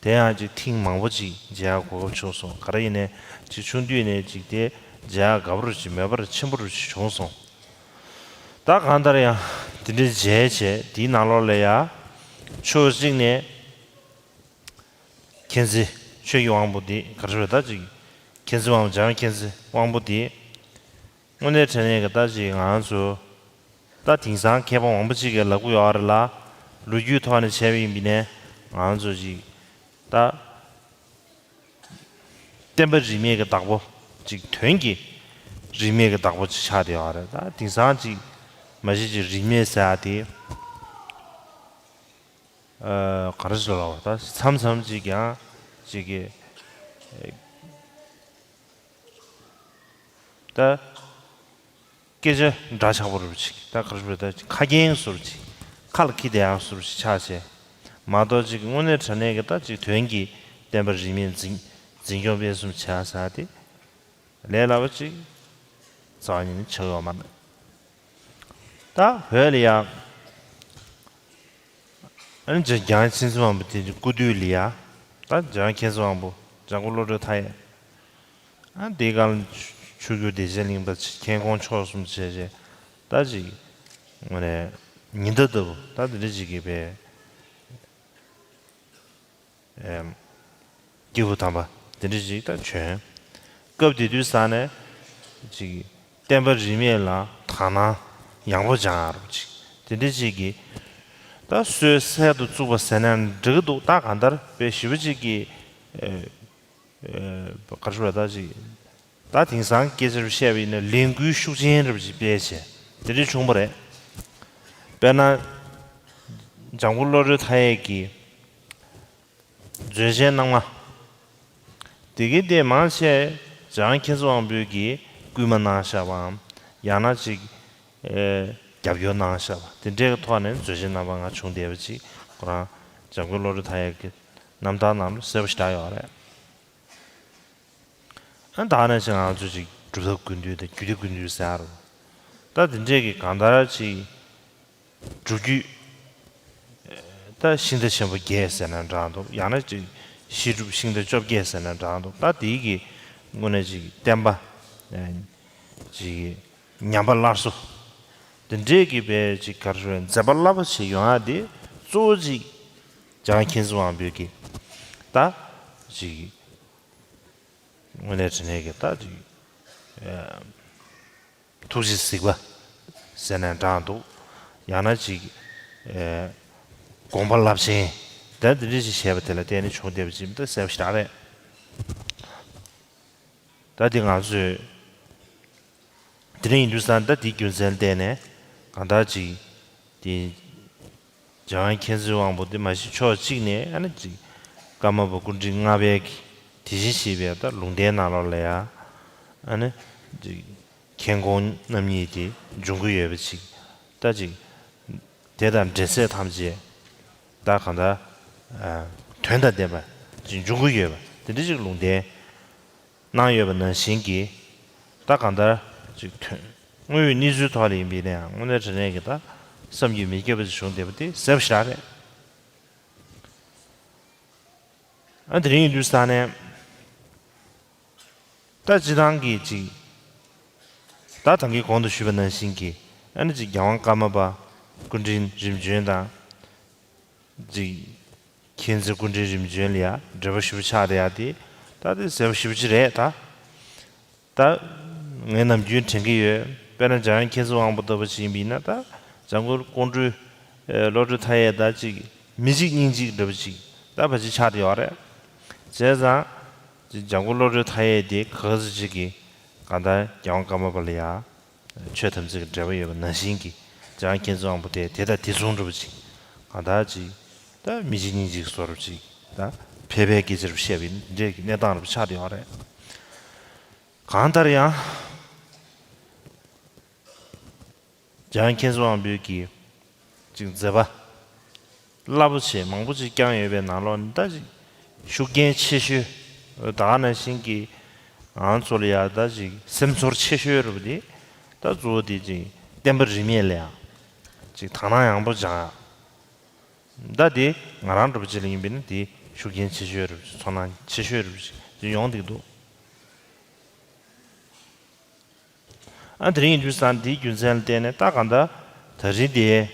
དེ་ཡང་ཅིག་ཐེངས་མང་པོ་ཅིག་མཇལ་ཡག་གོ་སྐབས་བྱུང་སོང་། ག་རེ་ཡིན་ནའི་ཅིག་ཆུང་དུས་ནས་ཅིག་དེ་མཇལ་ཡག་དགའ་པོ་རུ་ཅིག་མོས་པ་རུ་ཆེན་པོ་རུ་ཅིག་བྱུང་སོང་། ད་གང་ལྟར་ཡང་དེ་འདྲའི་མཇལ་བྱས་དེའི་ནང་ལོགས་ལ་ཡ་ཕྱོགས་གཅིག་ནས་མཁྱེན་བརྩེ་ཆོས་ཀྱི་དབང་པོ་འདི་ག་རེ་ཟེར་ད་ཅིག་མཁྱེན་བརྩེ་དབང་པོ་འཇམ་དབྱངས་མཁྱེན་བརྩེ་དབང་པོ་འདི། དངོས་གནས་དྲང་གནས་ཀྱི་ད་ཅིག་ང་ཚོ་ད་དེང་སང་མཁས་པ་མང་པོ་ཅིག་གིས་ལབ་ཀྱི་ཡོད་རེད་ལ། ལོ་རྒྱུས་ཐོག་ནས་བྱས་པ་ཡིན་པ་ཡིན་ནའི་ང་ཚོ་ཅིག་ད་བསྟན་པ་རིས་མེད་ཀྱི་བདག་པོ་ཅིག་དོན་གྱི་རིས་མེད་ཀྱི་བདག་པོ་ཅིག་ཆགས་བསྡད་ཡོད་རེད། ད་དེང་སང་ཅིག་མ་གཞི་ཅིག་རིས་མེད་ཟེར་ཡ་དེ་ཨ་ག་རེ་ཟེར་ལབ་པ། ད་མཚམས་མཚམས་ཅིག་ཡང་ཅིག་གི་ད་སྐད་ཆ་འདྲ་ཆགས་པོ་རུ་ཅིག་ད་ག་རེ་ཟེར། ད་ཁ་རྒྱན་བཟོ་རུ་ཅིག་ཁ་ལ་འཁྱེར་བསྡད་ཡག་བཟོ་རུ་ཅིག་ཆགས་བྱས་མ་གཏོགས་ཅིག་དངོས་གནས་དྲང་གནས་ཀྱི་ད་ཅིག་དོན་གྱི་བསྟན་པ་རིས་མེད་འཛིན་འཛིན་སྐྱོང་སྤེལ་གསུམ་བྱས་ཟེར་ཡ་དེ་ལས་སླ་པོ་ཅིག་རྩ་བ་ཉིད་ནས་ཆགས་ཡོད་མ་རེད། ད་བོད་ལ་ཡང་ཨ་ནི་འཇམ་དབྱངས་མཁྱེན་བརྩེ་དབང་པོ་དེ་སྐུ་དུས་ལ་ཡ། ད་འཇམ་དབྱངས་མཁྱེན་བརྩེ་དབང་པོ་འཇམ་མགོན་བློ་གྲོས་མཐའ་ཡས། ཨ་དེའི་སྒང་ལ་ཆོས་རྒྱལ་བདེ་ཆེན་གླིང་པ་མཁྱེན་ཀོང་ཕྱོགས་གསུམ་བྱས་བྱས་ད་ཅིག་དངོས་གནས་ཉི་ཟླ་ལྟ་བུ་ད་དེ་འདྲ་ཅིག་གི་བས། ཨེམ། སྐྱེས་བུ་དམ་པ་དེ་འདྲ་ཅིག་ད་བྱོན། སྐབས་དེ་དུས་ས་ནས་ཅིག་བསྟན་པ་རིས་མེད་ལ་དག་སྣང་ཡངས་པོ་སྦྱང་ཡག་རུ་ཅིག་དེ་འདྲ་ཅིག་གི་ད་སྲོལ་གསར་དུ་བཙུགས་པ་ཟེར་ན་འགྲིག་གི་འདུག་ད་གང་ལྟར་དཔེ་ཞེ་པོ་ཅིག་གི་ཨེ་ཨེ་ག་རེ་ཞུ་བ་ད་ཅིག་ད་དེང་སང་སྐད་ཆ་རུ་བཤད་པ་ཡིན་ན་ལས་འགུལ་ཤུགས་ཆེན་རུ་ཅིག་སྤེལ་བྱས་དེ་འདྲ་བྱུང་བ་རེད། དཔེར་ན་འཇམ་མགོན་བློ་གྲོས་མཐའ་ཡས་ཀྱིས། མཛོད་ཆེན་རྣམ་ལྔ། དེ་གའི་སྟེང་མང་ཆེ་འཇམ་དབྱངས་མཁྱེན་བརྩེ་དབང་པོས་ཀྱིས་སྐུལ་མ་གནང་བཞག་པའམ་ཡང་ན་ཅིག་ཨེ་རྒྱབ་སྐྱོར་གནང་བཞག་པ་དེ་འདྲའི་ཐོག་ནས་མཛོད་ཆེན་རྣམ་པ་ལྔ་བྱུང་བསྡད་པ་ཅིག་ཁོ་རང་འཇམ་མགོན་བློ་གྲོས་མཐའ་ཡས་ཀྱི་རྣམ་ཐར་ནང་ལ་གསལ་པོ་ཞེ་དྲག་ཡོད་རེད། ཨ་ད་ནང་བཞིན་ང་ཚོ་ཅིག་སྒྲུབ་ཐབས་ཀུན་འདུས་དང་རྒྱུད་སྡེ་ཀུན་འདུས་ཟེར་ཡ་རུ། ད་དེ་འདྲས་ཀྱི་གང་ལྟར་ཅིག་སྒྲུབ་བརྒྱུད་ད་ཤིང་རྟ་ཆེན་པོ་བརྒྱད་ཟེར་ན་འདྲ་འདུག་ཡང་ན་ཅིག་བཤད་སྒྲུབ་ཤིང་རྟ་བཅོ་བརྒྱད་ཟེར་ན་འདྲ་འདུག་ད་དེའི་གི་དངོས་གནས་ཅིག་བསྟན་པ་ཅིག་ཉམས་པ་སླར་གསོ་དེ་འདྲས་ཀྱི་བས་ཅིག་ག་རེ་ཞུ་དགོས་རེད། མཛད་པ་རླབས་པོ་ཆེ་ཡོང་ཡ་དེ་གཙོ་བོ་ཅིག་འཇམ་དབྱངས་མཁྱེན་བརྩེ་དབང་པོའི་གི་ད་ཅིག་དངོས་གནས་དྲང་གནས་ཀྱི་ད་ཅིག་ཨ་ཐུགས་རྗེ་གཟིགས་པ་ཟེར་ནའང་འདྲ་འདུག་ཡང་ན་ཅིག་ཨ་དགོངས་པ་རླབས་ཆེན་ད་འདི་འདྲ་ཞིག་བྱས་པ་དེ་ལ་བརྟེན་ནས་བྱུང་བསྡད་པ་ཅིག་ད་གསལ་པོ་ཞེ་དྲག་རེད། ད་འདི་ང་ཚོས་དེ་རིང་ཡིན་དུས་ཙང་ད་འདིའི་རྒྱུ་མཚན་བརྟེན་ནས་གང་ལྟར་ཅིག་དེ་འཇམ་དབྱངས་མཁྱེན་བརྩེ་དབང་པོ་དེ་མ་གཞི་ཕྱོགས་གཅིག་ནས་ཨ་ནི་ཅིག་ཀརྨ་པ་སྐུ་ཕྲེང་ལྔ་པའི་གི་དེ་བཞིན་གཤེགས་པའི་ད་ལུང་བསྟན་ནང་ལོགས་ལ་ཡ་ཨ་ནི་ཅིག་མཁྱེན་ཀོང་རྣམ་གཉིས་དེ་འབྱུང་གི་ཡོད་པ་ཅིག་ད་ཅིག་དེ་དང་འབྲེལ་ཚད་ཐམས་ཅད་ད་གང་ལྟར་ཨ་དོན་དང་ལྡན་པ་ཅིག་འབྱུང་གི་ཡོད་པ་དེ་འདྲ་ཅིག་ལུང་བསྟན། གནང་ཡོད་པ་ནང་བཞིན་གྱི་ད་གང་ལྟར་ཅིག་དོན་དངོས་ཡོད་གནས་ཚུལ་ཐོག་ལ་ཡིན་པའི་ནའང་དངོས་གནས་དྲང་གནས་ཀྱི་ད་བསམ་གྱིས་མི་ཁྱབ་པ་ཅིག་བྱུང་བསྡད་པ་དེ་གསལ་པོ་ཞེ་དྲག་རེད། ཨ་དེ་རིང་ཡིན་དུས་ས་ནས་ད་སྤྱི་བཏང་གི་ཅིག་ད་ད་གིན་གོང་དུ་ཞུས་པ་ནང་བཞིན་གྱི་ཨ་ནི་ཅིག་རྒྱལ་དབང་ཀརྨ་པ་སྐུ་ཕྲེང་རིམ་བྱོན་དང་ཅིག་མཁྱེན་བརྩེ་སྐུ་ཕྲེང་རིམ་བྱོན་ལ་ཡ་འབྲེལ་བ་ཞེ་པོ་ཆགས་བསྡད་ཡ་དེ་ད་དེ་གསལ་པོ་ཞེ་པོ་ཅིག་རེད་ད། ད་ངས་ནམ་རྒྱུན་དྲན་གྱི་ཡོད། དཔེར་ན་འཇམ་དབྱངས་མཁྱེན་བརྩེ་དབང་པོ་ལྟ་བུ་ཞིག་ཡིན་པ་ཡིན་ན་ད་འཇམ་མགོན་ཀོང་སྤྲུལ་ཨེ་བློ་གྲོས་མཐའ་ཡས་ད་ཅིག་མི་གཅིག་གཉིས་གཅིག་འདྲ་པོ་ཅིག་ད་ཕལ་ཆེར་ཆགས་བསྡད་ཡོད་རེད། བྱས་ཙང་ཅིག་འཇམ་མགོན་བློ་གྲོས་མཐའ་ཡས་དེ་ག་ཚོད་ཅིག་གིས་གང་ལྟར་རྒྱལ་དབང་ཀརྨ་པ་ལ་ཡ་ཆོས་དམ་ཚིག་གི་འབྲེལ་བ་ཡོད་པ་ནང་བཞིན་གྱི་འཇམ་དབྱངས་མཁྱེན་བརྩེ་དབང་པོ་དེ་དེ་དང་དེ་མཚུངས་འདྲ་པོ་ཅིག་གང་ལྟར་ཅིག་ད་མི་གཅིག་གཉིས་གཅིག་བཟོ་འདྲ་པོ་ཅིག་ད་ཕལ་པའི་སྐད་ཆ་རུ་བཤད་པ་ཡིན་འདྲའི་གི་གནས་སྟངས་རུ་ཆགས་བསྡད་ཡོད་རེད། གང་ལྟར་ཡང་། འཇམ་དབྱངས་མཁྱེན་བརྩེ་དབང་པོའི་གི་ཅིག་མཛད་པ་རླབས་པོ་ཆེ་མང་པོ་ཅིག་བསྐྱངས་ཡོད་པའི་ནང་ལོགས་ནས་ད་ཅིག་ཤུགས་རྐྱེན་ཆེ་ཤོས་ད་ག་ནང་བཞིན་གྱི་ང་ཚོ་ལ་ཡ་ད་ཅིག་སེམས་ཚོར་ཆེ་ཤོས་རུ་དེ་ད་གཙོ་བོ་དེ་ཅིག་བསྟན་པ་རིས་མེད་ལ་ཡ་ཅིག་དག་སྣང་ཡངས་པོ་སྦྱང་ཡ། ད་དེ་ང་རང་འདྲ་པོ་ཅིག་ལ་ཡིན་པས་ན་དེ་ཤུགས་རྐྱེན་ཆེ་ཤོས་རུ་ཚོར་སྣང་ཆེ་ཤོས་རུ་ཅིག་ཡོང་བསྡད་ཀྱི་འདུག་ཨ་དེ་རིང་ཡིན་དུས་ཙང་འདིའི་རྒྱུ་མཚན་ལ་བརྟེན་ནས་ད་གང་ལྟར་ད་རིང་དེ་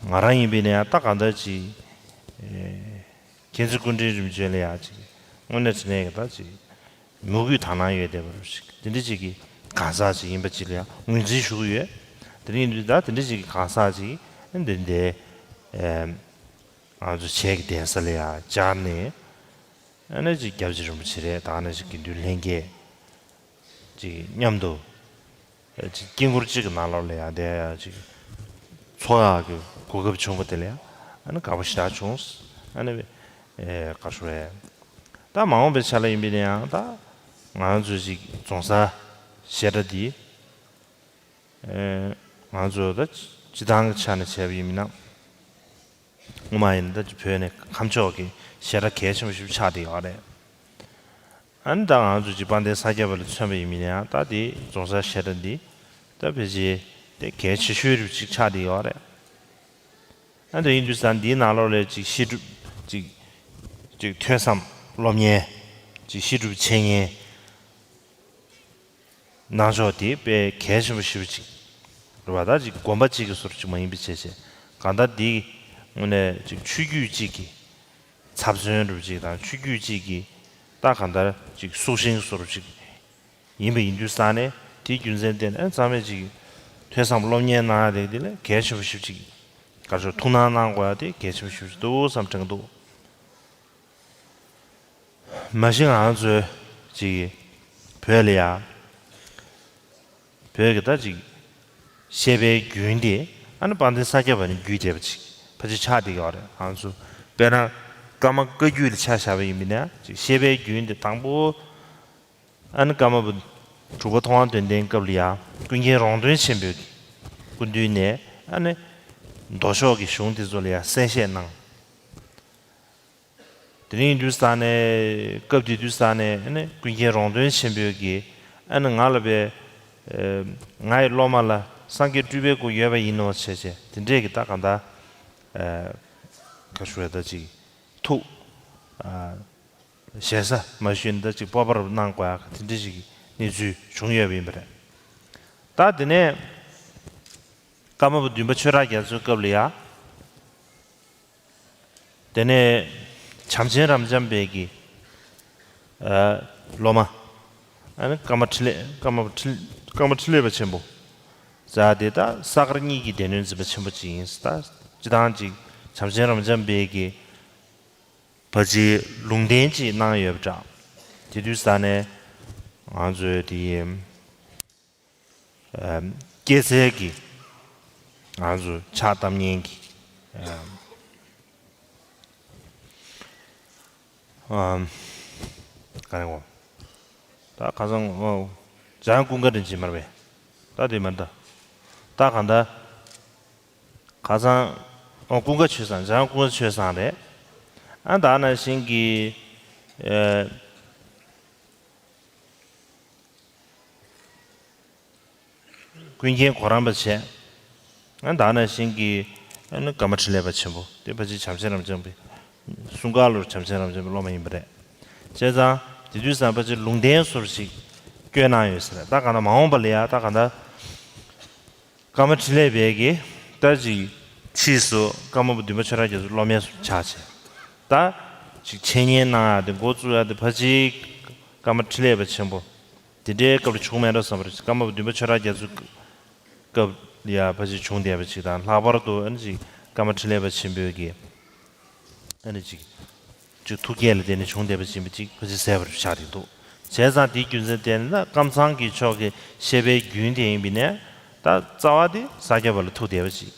ང་རང་ཡིན་པས་ན་ཡང་ད་གང་ལྟར་ཅིག་ཨེ་མཁྱེན་བརྩེ་སྐུ་ཕྲེང་རིམ་བྱོན་ལ་ཡང་ཅིག་དངོས་གནས་དྲང་གནས་ཀྱི་ད་ཅིག་མོས་གུས་དག་སྣང་ཡོད་བསྡད་པ་རུ་ཞིག་དེ་འདྲ་ཅིག་གི་གང་ཟག་ཅིག་ཡིན་པ་ཅིག་ལ་ཡང་ངོས་འཛིན་ཞུ་གི་ཡོད། དེ་རིང་ཡིན་དུས་ད་དེ་འདྲ་ཅིག་གི་གང་ཟག་ཅིག་འདི་འདྲའི་ཨེ་ང་ཚོ་བྱེས་ཀྱི་གདན་ས་ལ་ཡང་བཅར་ནས་ཨ་ནི་ཅིག་སྐྱབས་རྗེ་རིན་པོ་ཆེ་རེད་ད་ནི་ཅིག་དགེ་འདུན་ལྷན་རྒྱས། ཅིག་མཉམ་དུ་ཅིག་དཀྱིལ་འཁོར་གཅིག་གི་ནང་ལོགས་ལ་ཡང་བསྡད་ཡ་ཅིག་འཚོགས་ཡག་གི་གོ་སྐབས་བྱུང་བ་དེ་ལ་ཡང་ཨ་ནི་དགའ་པོ་ཞེ་དྲག་བྱུང་། ཨ་ནི་ཨེ་ག་ཞུ་རེད། ད་མ་འོངས་པའི་ཆ་ལ་ཡིན་པས་ན་ཡང་ད་ང་ཚོ་ཅིག་རྫོང་སར་བཤད་གྲྭ་འདི་ཨེ་ང་ཚོ་ད་སྤྱི་བཏང་གི་ཆ་ནས་བྱས་པ་ཡིན་ན། སྔོན་མ་ཡིན་ན་ད་ཅིག་བོད་ནས་ཁམས་ཕྱོགས་ཀྱི་བཤད་གྲྭ་གལ་ཆེན་པོ་ཞིག་ཆགས་བསྡད་ཡོད་རེད། ཨ་ནི་ད་ང་ཚོ་ཅིག་དཔལ་ལྡན་ས་སྐྱ་པ་ལ་མཚོན་པ་ཡིན་མིན་ཡང་ད་དེ་རྫོང་སར་བཤད་གྲྭ་འདི་ད་ཕལ་ཆེར་དེ་གལ་ཆེ་ཤོས་རུ་ཅིག་ཆགས་བསྡད་ཡོད་རེད། ཨ་ནི་ད་ཡིན་དུས་ཙང་འདིའི་ནང་ལོགས་ལ་ཅིག་བཤད་སྒྲུབ་ཅིག་ཅིག་ཐོས་བསམ་སློབ་གཉེར་ཅིག་བཤད་སྒྲུབ་འཆད་ཉན། གནང་ཕྱོགས་དེ་དཔེ་གལ་ཆེན་པོ་ཞེ་པོ་ཅིག་རེད་བ། ད་ཅིག་དགོན་པ་གཅིག་གི་ཟུར་ཅིག་མ་ཡིན་པའི་བྱས་བྱས་གང་ལྟར་འདི་དངོས་གནས་ཅིག་ཆོས་བརྒྱུད་གཅིག་གི་ཚབ་མཚོན་རུ་ཅིག་དང་ཆོས་བརྒྱུད་གཅིག་གི་ད་གང་ལྟར་ཅིག་སྲོག་ཤིང་ཟུར་ཅིག་ཡིན་པ་ཡིན་དུས་ཙང་ནས་དེའི་རྒྱུ་མཚན་བརྟེན་ནས་ཚང་མས་ཅིག་ཐོས་བསམ་སློབ་གཉེར་གནང་ཡ་དེ་དེ་ལས་གལ་ཆེན་པོ་ཞེ་པོ་ཅིག་ག་ཚོད་ཐུགས་སྣང་གནང་དགོས་ཡ་དེ་གལ་ཆེན་པོ་ཞེ་པོ་ཅིག་འདུག་བསམ་དྲན་གྱི་འདུག་མ་གཞི་ང་ཚོའི་ཅིག་བོད་ལ་ཡ་བོད་ཀྱི་ད་ཅིག་བཤད་པའི་རྒྱུན་དེ་ཨ་ནི་དཔལ་ལྡན་ས་སྐྱ་པ་ནས་བརྒྱུད་བསྡད་པ་ཅིག་ཕལ་ཆེར་ཆགས་བསྡད་ཡོད་རེད། ང་ཚོ་དཔེར་ན་ཀརྨ་བཀའ་བརྒྱུད་ལ་ཆ་བཞག་པ་ཡིན་པ་ན་ཅིག་བཤད་པའི་རྒྱུན་དེ་དང་པོ་ཨ་ནི་ཀརྨ་པ་དྲུག་པ་ཐུབ་དབང་དོན་ལྡན་སྐབས་ལ་ཡ་ཀུན་མཁྱེན་རོང་སྟོན་ཆེན་པོའི་སྐུ་མདུན་ནས་ཨ་ནི་མདོ་ཕྱོགས་ཀྱི་གཞུང་དེ་ཚོ་ལ་ཡ་གསན་བཤད་གནང་། དེ་རིང་དུས་ས་ནས་སྐབས་དེ་དུས་ས་ནས་ཨ་ནི་ཀུན་མཁྱེན་རོང་སྟོན་ཆེན་པོས་ཀྱིས་ཨ་ནི་ང་ལ་བས་ཨེ་ངའི་སློབ་མ་ལ་སངས་རྒྱས་སྤྲུལ་པའི་སྐུ་ཡོད་པ་ཡིན་ནོ་བྱས་བྱས་དེ་འདྲས་ཀྱི་ད་གང་ལྟར་ཨེ་ག་ཞུ་བས་ད་ཅིག་ཐུགས་ཨ་ཞེ་ས་མ་ཞུས་ན་ད་ཅིག་སྤོབས་པ་རུ་གནང་དགོས་ཡ་ག་དེ་འདྲས་ཅིག་གི་གནས་ཚུལ་བྱུང་ཡོད་པ་ཡིན་པ་རེད། ད་དེ་ནས་ཀརྨ་པ་བདུན་པ་ཆོས་གྲགས་རྒྱ་མཚོའི་སྐབས་ལ་ཡ། དེ་ནས་བྱམས་ཆེན་རབ་འབྱམས་པའི་གི་ཨ་སློབ་མ་ཨ་ནི་ཀརྨ་འཕྲིན་ལས་ཀརྨ་པ་འཕྲིན་ཀརྨ་འཕྲིན་ལས་པ་ཆེན་པོ་ཟེར་དེ་ད་ས་དཀར་གཉིས་ཀྱི་སྡེ་སྣོད་འཛིན་པ་ཆེན་པོ་ཅིག་ཡིན། ད་སྤྱི་བཏང་ཅིག་བྱམས་ཆེན་རབ་འབྱམས་པའི་གི་ཕལ་ཆེར་ལུང་བསྟན་ཅིག་གནང་ཡོད་པ་འདྲ། དེ་དུས་ས་ནས་ང་ཚོའི་དེ་ཡི་ཨམ་སྐྱེས་ཚལ་གྱི་ང་ཚོ་ཕྱག་བཏབ་མཁན་གྱི་ཨམ་ཨམ་ག་རེ་ངོ་ད་ཁ་སང་ཨོ་འཇམ་དབྱངས་ཀུན་དགའ་དྲིན་ཅན་མ་རེད་པས། ད་དེ་མ་རེད་ད། ད་གང་ལྟར་ཁ་སང་ཨོ་ཀུན་དགའ་ཆོས་བཟང་འཇམ་དབྱངས་ཀུན་དགའ་ཆོས་བཟང་རེད། ཨ་ད་ནང་བཞིན་གྱི་ཨེ། ཀུན་མཁྱེན་གོ་རམས་པ་བྱས། ཨ་ད་ནང་བཞིན་གྱི་ཨ་ནི་ཀརྨ་འཕྲིན་ལས་པ་ཆེན་པོ་དེ་ཕལ་ཆེར་བྱམས་ཆེན་རབ་འབྱམས་པའི་གསུང་ག་ལོར་བྱམས་ཆེན་རབ་འབྱམས་པའི་སློབ་མ་ཡིན་པ་རེད། བྱས་ཙང་དེ་དུས་ཙམ་ཕལ་ཆེར་ལུང་བསྟན་ཟུར་ཞིག་བསྐྱོན་གནང་ཡོད་ས་རེད། ད་གང་ལྟར་མ་འོངས་པ་ལ་ཡ་ད་གང་ལྟར་ཀརྨ་འཕྲིན་ལས་པའི་གི་ད་ཅིག་ ཕྱིས་སུ་ཀརྨ་པ་བདུན་པ་ཆོས་གྲགས་རྒྱ་མཚོ་སློབ་མའི་སུ་ཆགས་བྱས། ད་ཅིག་འཆད་ཉན་གནང་ཡག་དེ་འགོ་བཙུགས་ཡག་དེ་ཕལ་ཆེར་ཀརྨ་འཕྲིན་ལས་པ་ཆེན་པོ་དེ་འདྲའི་སྐབས་ལ་བྱུང་མེད་འགྲོ་བསམ་པ་རེད། ཀརྨ་པ་བདུན་པ་ཆོས་གྲགས་རྒྱ་མཚོ་སྐབས་ལ་ཡ་ཕལ་ཆེར་བྱུང་བསྡད་པ་ཅིག་དང་། ལྷག་པར་དུ་ཨ་ནི་ཅིག་ཀརྨ་འཕྲིན་ལས་པ་ཆེན་པོའི་གི་ཨ་ནི་ཅིག་ཅིག་ཐུགས་བསྐྱེད་ལ་བརྟེན་ནས་བྱུང་བསྡད་པ་ཅིག་ཡིན་པ་ཅིག་ཕལ་ཆེར་གསལ་པོ་ཆགས་བསྡད་འདུག་བྱས་ཙང་དེའི་རྒྱུ་མཚན་བརྟེན་ནས་ད་ཀམ་ཚང་གི་ཕྱོགས་ཀྱི་བཤད་པའི་རྒྱུན་དེ་ཡིན་པ་ཡིན་ནའི་ད་རྩ་བ་དེ་ས་སྐྱ་པ་ལ་ཐུག་བསྡད་པ་ཅིག་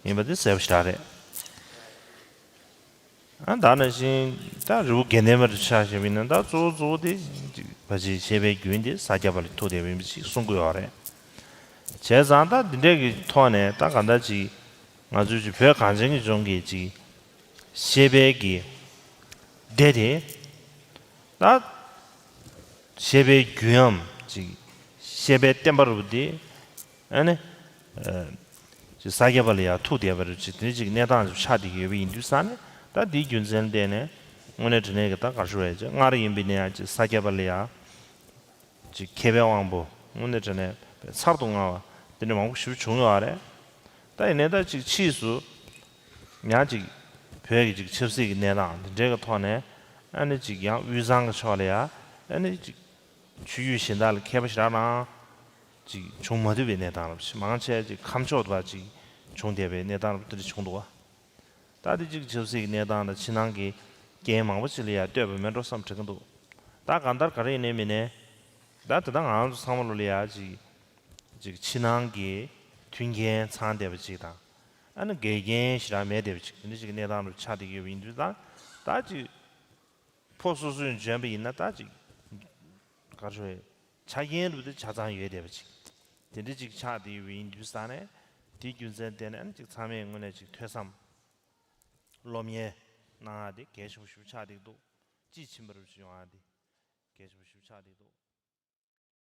ཡིན་པ་དེ་གསལ་པོ་ཞེ་དྲག་རེད། ཨ་ད་ནང་བཞིན་ད་རི་བོ་དགེ་ལྡན་པ་ལ་ཆ་བཞག་པ་ཡིན་ན་ད་གཙོ་བོ་གཙོ་བོ་དེ་ཅིག་ཕལ་ཆེར་བཤད་པའི་རྒྱུན་དེ་ས་སྐྱ་པ་ལ་ཐུག་བསྡད་པ་ཡིན་པ་ཅིག་གསུང་གི་ཡོད་རེད། བྱས་ཙང་ད་འདི་འདྲའི་གི་ཐོག་ནས་ད་གང་ལྟར་ཅིག་ང་ཚོའི་ཅིག་བོད་གངས་ཅན་གྱི་ལྗོངས་ཀྱི་ཅིག་བཤད་པའི་གི་སྡེ་དེ་ད་བཤད་པའི་རྒྱུན་འམ་ཅིག་བཤད་པའི་བསྟན་པ་རུ་དེ་ཨ་ནི་ཨ་ཅིག་ས་སྐྱ་པ་ལ་ཡང་ཐུག་བསྡད་པ་རུ་ཅིག་དེ་འདྲ་ཅིག་གནས་སྟངས་ཅིག་ཆགས་བསྡད་ཀྱི་ཡོད་པ་ཡིན་དུས་ཙང་ནས། ད་དེའི་རྒྱུ་མཚན་ལ་བརྟེན་ནས་དངོས་གནས་དྲང་གནས་ཀྱི་ད་ག་རེ་ཞུ་དགོས་རེད། ཅིག་སྔར་ཡིན་པ་ཡིན་ན་ཡང་ཅིག་ས་སྐྱ་པ་ལ་ཡང་ཅིག་མཁས་པའི་དབང་པོ་དངོས་གནས་དྲང་གནས་ཚབ་ཏུ་མངའ་བ་དེ་འདྲ་མང་པོ་ཞིག་བྱུང་ཡོད་རེད། ད་ཡིན་ནའི་ད་ཅིག་ཕྱིས་སུ་ཡང་ཅིག་བོད་ཀྱི་ཅིག་ཆབ་སྲིད་ཀྱི་གནས་སྟངས་འདི་འདྲའི་གི་ཐོག་ནས་ཨ་ནི་ཅིག་ཡང་དབུས་གཙང་གི་ཕྱོགས་ལ་ཡང་ཨ་ནི་ཅིག་ཆོས་བརྒྱུད་གཞན་དག་ལ་མཁས་པ་ཞེ་དྲག་རང་ཅིག་བྱུང་མ་ཐུབ་པའི་གནས་སྟངས་རབ་ཅིག་མང་ཆེ་ཅིག་ཁམས་ཕྱོགས་དུ་བ་ཅིག་བྱུང་བསྡད་པའི་གནས་སྟངས་རབ་དེ་འདྲ་བྱུང་འདུག་བ། ད་དེ་གཅིག་ཆབ་སྲིད་ཀྱི་གནས་སྟངས་དང་ཕྱི་ནང་གི་རྐྱེན་མང་པོ་ཅིག་ལ་ཡང་ལྟོས་པ་མེད་འགྲོ་བསམ་དྲན་གྱི་འདུག་ད་གང་ལྟར་ག་རེ་ཡིན་ནའི་མིན་ནའི་ད་དེ་ད་ང་རང་ཚོ་ཚང་མ་ལོ་ལ་ཡང་ཅིག་ཅིག་ཕྱི་ནང་གི་མཐུན་རྐྱེན་ཚང་བསྡད་པ་ཅིག་དང་། ཨ་ནི་འགལ་རྐྱེན་ཞེ་དྲག་མེད་བསྡད་པ་ཅིག་དེ་འདྲ་ཅིག་གི་གནས་སྟངས་རུ་ཆགས་བསྡད་ཀྱི་ཡོད་པ་ཡིན་དུས་ད་ད་ཅིག་ཕོ་སོ་སོས་འཇོན་པ་ཡིན་ན་ད་ཅིག་ག་རེ་ཞུ་དགོས་རེད། ཆ་རྐྱེན་རུ་དེ་ཆ་ཚང་ཡོད་བསྡད་པ་ཅིག་དེ་འདྲ་ཅིག་ཆགས་བསྡད་ཡོད་པ་ཡིན་དུས་ཙང་ནས་དེའི་རྒྱུ་མཚན་བརྟེན་ནས་ཨ་ནི་ཅིག་ཚང་མས་དངོས་གནས་ཅིག་ཐོས་བསམ་སློབ་གཉེར་གནང་ཡག་དེ་གལ་ཆེན་པོ་ཞིག་ཆགས་བསྡད་འདུག་དཔྱིས་ཕྱིན་པ་རུ་ཅིག་ཡོང་ཡག་དེ་གལ་ཆེན་པོ་ཞིག་ཆགས་བསྡད་འདུག